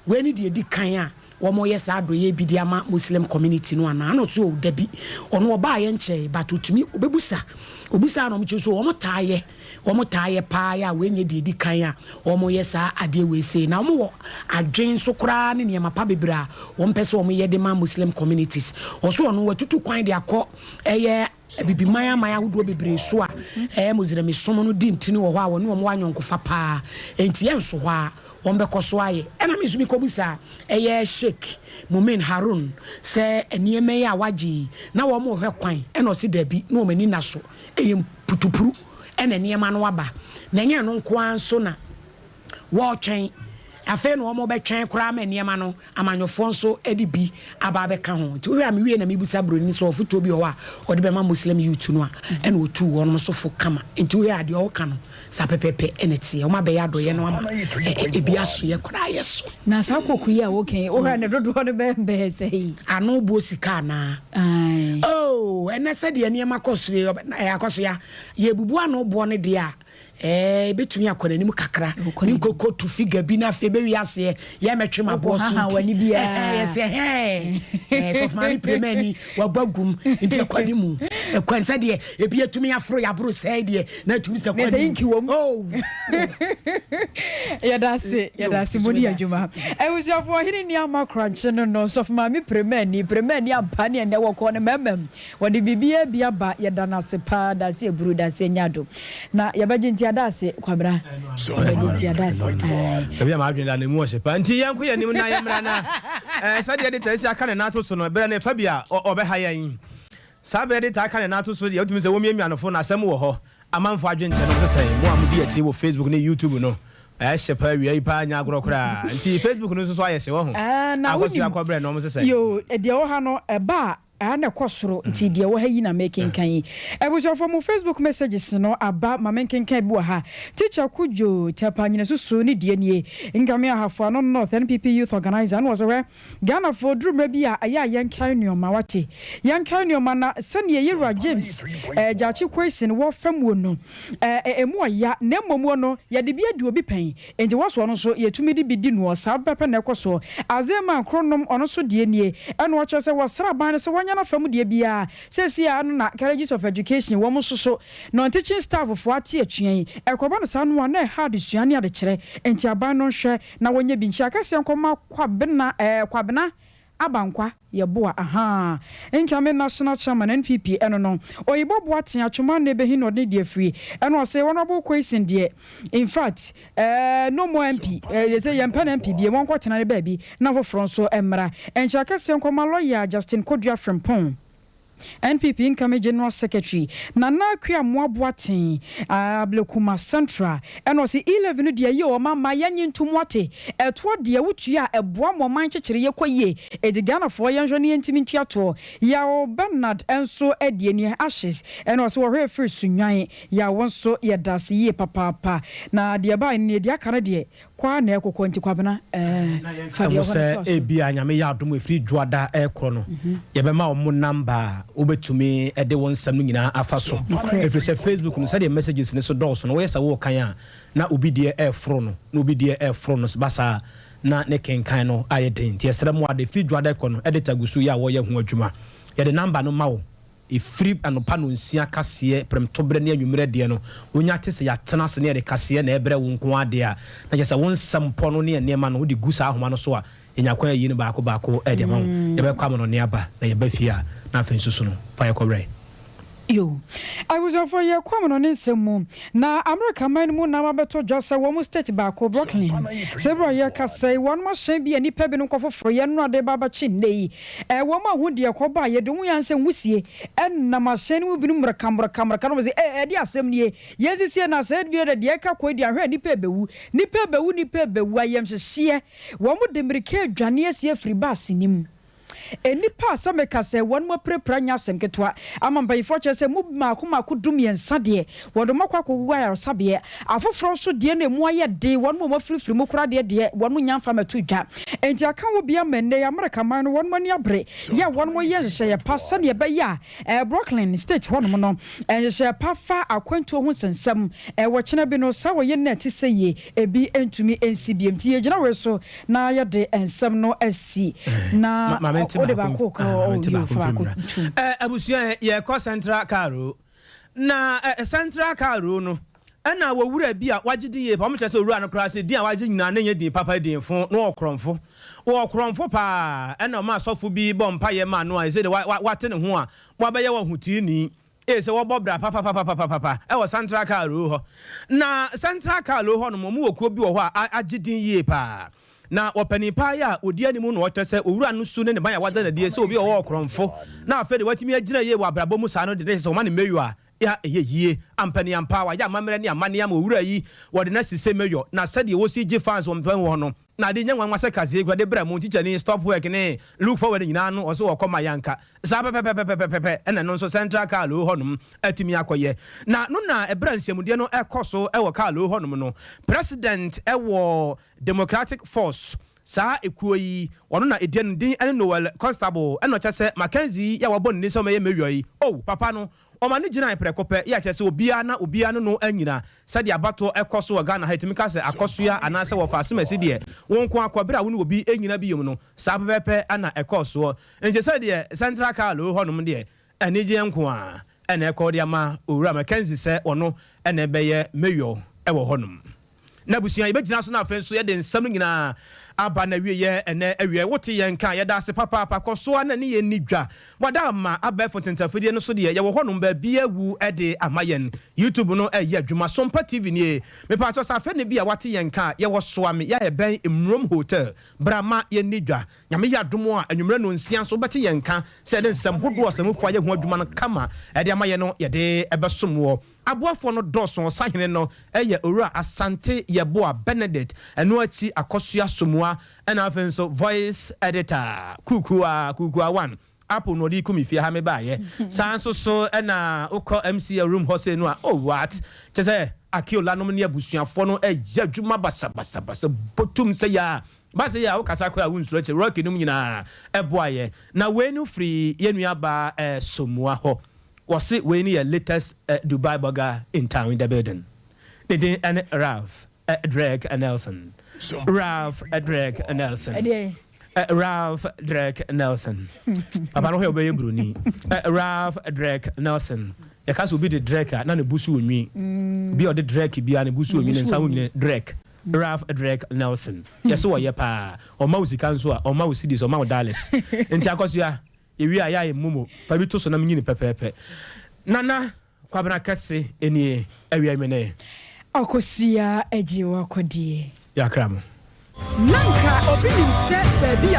wei ne deɛ ɛdi kan a Wɔyɛ saa adɔeɛ yi bi de ama Muslim community no anaa? Ɛna ɔse oh dabi, ɔno ɔbaeɛ nkyɛe but ɔtumi ɔbɛbusa, ɔbusaa na wɔkyerɛ sɛ wɔn taa yɛ, wɔn taa yɛ paa yɛ a wei nyɛ deɛ ɛdi kan a wɔyɛ saa adeɛ wei sei. Na wɔn wɔ adwen nso koraa ne nneɛma pa bebree a wɔn pɛ sɛ wɔn yɛ de ma Muslim communities. Ɔse ɔno watutu kwan de akɔ ɛyɛ Abibiman aman ahodoɔ bebree so a ɛyɛ Mosrɛmisom no di ntini wɔ hɔ a wɔne wɔn wɔ ayɔnkofa paa, enti ɛnso hɔ ara wɔbɛkɔ so ayɛ. Ɛna me nso mekɔbisaa ɛyɛ Sheik Mumin Haroon sɛ nneɛma yi a wagye yi na wɔn rehwɛ kwan, ɛna ɔse dabi, na wɔn ani nna so, ɛyɛ mputupru ɛna nneɛma no aba, na ɛnyɛ ɛno nko ara nso na wɔretwɛn, afei na wɔrebɛtwɛn koraa ma nneɛma no amanyɔfoɔ nso de bi aba abɛka ho. Nti wohwɛ a mewie na mebisa broni sɛ ɔfotuo bi wɔ hɔ a ɔde bɛma Muslim youth no a, ɛna ɔtuu wɔnom nso fo kama. Nti wohwɛ a deɛ ɔreka no saa pɛpɛpɛ na ɛteɛ. Wɔn abɛyɛ adɔeɛ no ama ebi asoeɛ koraa yɛ so. Na saa koko yi a woka yi, wohwɛ a ne dodoɔ no bɛyɛ bɛyɛ sɛn? Ano boɔ sika anaa? Ae. Oh, ɛnɛ sɛdeɛ nneɛma kɔ soro yi, akɔsoya, yɛbubu ano boɔ no deɛ a, Ɛɛ, ebetumi akɔ n'anim kakra. Ne nkoko tu figure bi na afei ebewie aseɛ yɛ mɛtwe m'aboɔ so nti. Ɛhɛn, yɛsɛ hɛn. Ɛɛ, sɔfo maame pire m'ani, wabɔ agum, nti ɛkɔ anim. Ɛkɔ anim sɛdeɛ ebi atumi aforo yɛaboro sɛɛ deɛ, na atumi sɛ kɔ anim. Oh! Yɛda ase, yɛda ase, modi adwuma. Abusuafoɔ, ɔhene nni ama korankye no no, sɔfo maame pire m'ani, pire m'ani ampa ne ɛnnɛ wɔkɔɔ no mɛmɛm. Wɔde biribiara bi aba yɛda no ase paa dase aburu dase anya adom na yɛbɛgye nti adase Kwabena yɛbɛgye nti adase ae. Baabi a m'adwene da no emu ɔhye paa nti yɛnko yɛn anim na yɛmmra na eh, sɛdeɛ ɛde taa si aka ne nan ato so no berɛ no ɛfa bi a ɔbɛha yɛn. Saa berɛ de taa ka ne nan ato so deɛ wotumi sɛ wɔmiamia no fo na asɛm wɔ hɔ. Amanfoɔ adwenkyerɛ no nso sɛn? Mo a modi akyire wɔ Facebook ne YouTube no ɛhye paa awia yi paa nyɛ agorɔ koraa nti Facebook no nso so ayɛ hye wahu. Ɛɛ na Akɔso wonim akɔbrɛ no wɔn nso sɛn? yoo deɛ ɛwɔ ha no ɛba a. Ɛha na ɛkɔ soro nti deɛ ɛwɔ ha yi na mekenkan yi. Abusuafoɔ mo Facebook messages no aba ma menkenkan bi wɔ ha. Teacher Kudjo Tepa Nyinasusu ne deɛ nie. Nkame Ahafo Ano North NPP Youth Organiser ɛna ɔsɛ hwɛ Ghanafoɔ duru mmerɛ bi a ɛyɛ a yɛnkae nnoɔma wate. Yɛnkae nnoɔma na sɛdeɛ Yɛwura James eh, Gyakye Quayson wɔ famuo no eh, ɛmu ɔya na mmom no yɛde bi adi obi pɛn. Enti wɔsoɔ no nso yɛtumi de bi di noɔ, saa pɛpɛpɛ na ɛkɔ soɔ. Azeman koro nom ɔno nso deɛ nie, ɛna ɔkyerɛ sɛ wɔsrɛ aban no sɛ wɔnyɛ n'afa mu deɛ biara, seesei ara no na Colleges of Education wɔn nso so non-teaching staff foɔ ate atua yi, ɛkɔba no saa no a na ɛha adesua ne adekyerɛ, enti aban no nhwɛ na wɔnyɛ bi nkyia kɛseɛ nkɔma Kwabena ɛɛ Kwabena Abankwa yɛ boa ahaa nka me national chairman NPP ɛno no oyibo boaten atwoma na ebehi na ɔde ne deɛ afiri ɛna ɔse honourable Quayson deɛ infact eh no more MP eh yɛse yɛmpɛ no MP biem ɔnkɔ tena ne baabi na foforɔ nso mmra nkyɛ akɛseɛ nkɔma lawyer Justin Kodua Frimpong. NPP Incoming General Secretary, Nana Akua Amoah Boateng, Ablekuma Central, ɛna ɔse E-levy no deɛ ɛyɛ o, ɔman mma yɛnnye ntom wate, ɛtoɔ deɛ wotua a ɛboa ma ɔman nkyekyereɛ kɔ yie, enti Ghanafoɔ yɛnhwɛ na yɛntumi ntua toɔ. Yaw Bernard nso deɛ nie, Ashes, ɛna ɔse wɔhwɛ firi Sunyani, Yaw wo nso yɛdaase yie papaapa, na deɛ ɛbaeɛ no nie, deɛ aka no deɛ Kɔ ara na ɛkokɔ nti Kwabena ɛɛ fa deɛ Ɛho ɛwɔ hɔ no sɛ toa so. ebia Nyame yɛ adom ɛfiri Dwoada ɛrekorɔ no yɛbɛma wɔn number a wobɛtumi de wo nsɛm no nyinaa afa so. Nokorɛ. Ɛfiri sɛ Facebook no sɛdeɛ messages no so dɔɔso no woyɛ sɛ worekan a na obi deɛ ɛreforo no na obi deɛ ɛreforo no ba saa a na ne kenkan no ayɛ den. Nti yɛsrɛ mo ade ɛfiri Dwoada ɛkɔ no editor gu so yɛ a wɔreyɛ ho adwuma. Yɛde number no ma wo. Ɛfiri anɔpa nnɔnsia kaseɛ, prɛmtoberɛ ne anwummerɛ deɛ no, wonya te sɛ yɛatena ase na yɛde kaseɛ na ɛrebrɛ wo nko ara deɛ a, na kyerɛ sɛ wo nsɛmpɔ no ne nneɛma no wode gu saa ahoma no so a, yɛnya kwan ayi no baako baako de ama wo. Yɛbɛkɔ amanɔne aba, na yɛba fie a, na afei nso so no, fa yɛkɔ werɛ. Yo. Abusuafoɔ, yɛkɔ amanɔne nsɛm mu. Na Amerika man no mu na abɛtɔ dwa sɛ wɔn state baako, Brooklyn, sɛ berɛ a yɛrekasa yi, wɔnom ahyɛn bi a nnipa binom kɔfoforo yɛ nnora de reba abɛkye nnɛ yi. Ɛɛ, wɔn a wɔhu deɛ ɛkɔbaeɛ de, wɔn yɛ ansɛ nwusie nam ahyɛn no mu binom mmerɛka mmerɛka mmerɛka na wɔn sɛ, Ee, ɛdeɛ asɛm nie? Yɛn sisie no asɛe bio dɛ, deɛ ɛka kɔ yi deɛ ahwɛ a nnipa rebɛwu, nnipa rebɛwu, nnipa rebɛwu, ayamhyehyeɛ. Wɔn de mmirika redwane asi afiri baase no mu. Nnipa a sɛ meka sɛ wɔn apirapira nyɛ asɛm ketewa ama mpanyimfoɔ kyerɛ sɛ mu mmaako mmaako dumiɛnsa deɛ wɔde wɔn akɔ akɔgugu ayaresabeɛ, afoforɔ nso deɛ na ɛmu ayɛ den, wɔn a wɔafirifiri mu koraa deɛ deɛ wɔn nnya mfa mmɛto dwa. Enti aka wo bi ama nnɛ yi Amerika man no wɔn ani abere yɛ a wɔn yɛ nhyehyɛeɛ pa sɛdeɛ ɛbɛyɛ a Brooklyn State hɔnom no nhyehyɛeɛ pa fa akwantuo ho nsɛnsɛm wɔ kyena bi no saa wɔyɛ nna ɛte sɛ yie ebi ntumi nsi biom. Nti yɛgyina wei so Na yɛde nsɛm no asi. Na wode baako ka hɔ, oh, yo, fa baako tom. Eh, abusua yɛkɔ Central Cairo. Na eh, Central Cairo no, ɛna wɔ wura bi a wagye din yie pa. Wɔn kyerɛ sɛ owura no koraa sɛ din a wagye nyinaa na ɛnyɛ din papa, din fo, na ɔwɔ korɔmfo. Wɔ korɔmfo paa, ɛna ɔma asɔfo bi bɔ mpaeɛ maa no a ɛsɛ de wate ne ho a wabɛyɛ ɔhoteeni. Ee, sɛ wɔbɔ bra papapapapapa wɔ Central Cairo hɔ. Na Central Cairo hɔ nom, wɔwɔ kuo bi wɔ hɔ a agye din yie paa. Na ɔpanin paa yi a ɔdi anim no ɔkyerɛ sɛ owura no su ne ne ban a wada no adie sɛ obi a ɔwɔ ɔkorɔmfo na afei de watumi agyina yie wɔ abrabɔ mu saa no de na ɛsɛ sɛ wɔma no mayor a ɛyɛ yie. Ampaniampa, wayɛ amammerɛ ne amanneɛ ama owura yi, wɔde no asi sɛ mayor. Na sɛdeɛ wɔsi gye fans wɔ mpɛn hɔ no, Na ade nyɛ nwanwa sɛ kaseɛ kura de brɛ mo tikyani stop work ne look forward nyinaa no ɔse ɔkɔ ma yanka saa pɛpɛpɛpɛpɛpɛ ɛna ɛno nso central Carlo hɔ nom atumi akɔyɛ na no na ɛberɛ a nhyiamudeɛ no ɛkɔ so ɛwɔ Carlo hɔ nom no president ɛwɔ Democratic Force saa ekuo yi ɔno na ɛdi ne din ɛne Noel Constable ɛna ɔkyɛ sɛ Mackenzie yi a wabɔ ne din sɛ ɔmɛyɛ mayor yi oh papa no Wɔn ani gyinae prɛko pɛ, yɛ a kyerɛ sɛ obiara na obiara ne no anyina. Sɛdeɛ abatoɔ kɔ so wɔ Ghana ha, yɛtumi ka sɛ akɔsoa anaasɛ wɔfa asemasi deɛ, wo nko ara kɔ, berɛ a wo ne obi nnyina biom no, saa pɛpɛɛpɛ na ɛkɔɔ soɔ. Nti sɛdeɛ Central Carlo hɔnom deɛ, anigyeɛ nko ara na ɛkɔ de ama Owura Mackenzie sɛ ɔno na ɛbɛyɛ Mayor wɔ hɔnom. N'abusua. Yɛbɛgyina so na afei nso yɛde nsɛm no nyinaa aba n'awieɛ ɛnnɛ awia yi. Wote yɛn nka a, yɛda ase papaapa. Kɔ so ara na ne yɛn nni dwa. Wada ama abɛɛfo ntentafidie no so deɛ, yɛwɔ hɔnom baabiara awu de ama yɛn. YouTube no reyɛ adwuma. Sompa TV nie. Mepaakyɛw sɛ afei ne bi a wate yɛn nka a, yɛwɔ Soame, yɛ a ɛbɛn Mmrom Hotel. Bra ma yɛnni dwa. Nyame yɛ adom a, anwummerɛ nnɔnsia nso wobɛte yɛn nka sɛ yɛde nsɛm hodoɔ a ɔsɛmufo ayɛ ho adwuma no kama de ama yɛn no yɛde bɛsom woɔ. Aboafoɔ no dɔɔso, ɔsahene no yɛ Owura Asante Yeboah Benedict, ɛno akyi Akosua Somuah, ɛna afei nso Voice Editor Kukuaa, Kukuaa One. Apple na ɔde ku me fie ha me baayɛ. Saa nso so ɛna wokɔ MCL room hɔ sei no a, oh what? Kyɛ sɛ Akiola nom ne abusuafoɔ no ɛyɛ adwuma basabasabasa botum sɛ yɛ a ba sɛ yɛ a wokasa koraa a wonsuro akyire Rocky nom nyinaa ɛboa yɛ. Na wei no firi yɛn nua baa Somua hɔ. Wɔse wei no yɛ latest Dubai burger in town in the building. Ne din ɛne Ralph Drake Nelson. Ralph Drake Nelson. Ralph Drake Nelson. Papa no hɔ yɛ wobɛyɛ buroni. Ralph Drake Nelson. Yɛka sɛ obi de Drake a na ne bo so onwi. Obi a ɔde Drake biara ne bo so onwi ne nsa ho nyina Drake. Ralph Drake Nelson. Yɛse wɔyɛ paa. Ɔma wo sika nso a ɔma wo cedis ɔma wo dollars. Nti Akosua yɛwie a yɛ a yɛ momo fa bi to so na menyini pɛpɛɛpɛ. Nana Kwabena kɛse nie awia nwene. Akosua agye wo akɔdeɛ. Yɛakra mo. Nanka obi nim.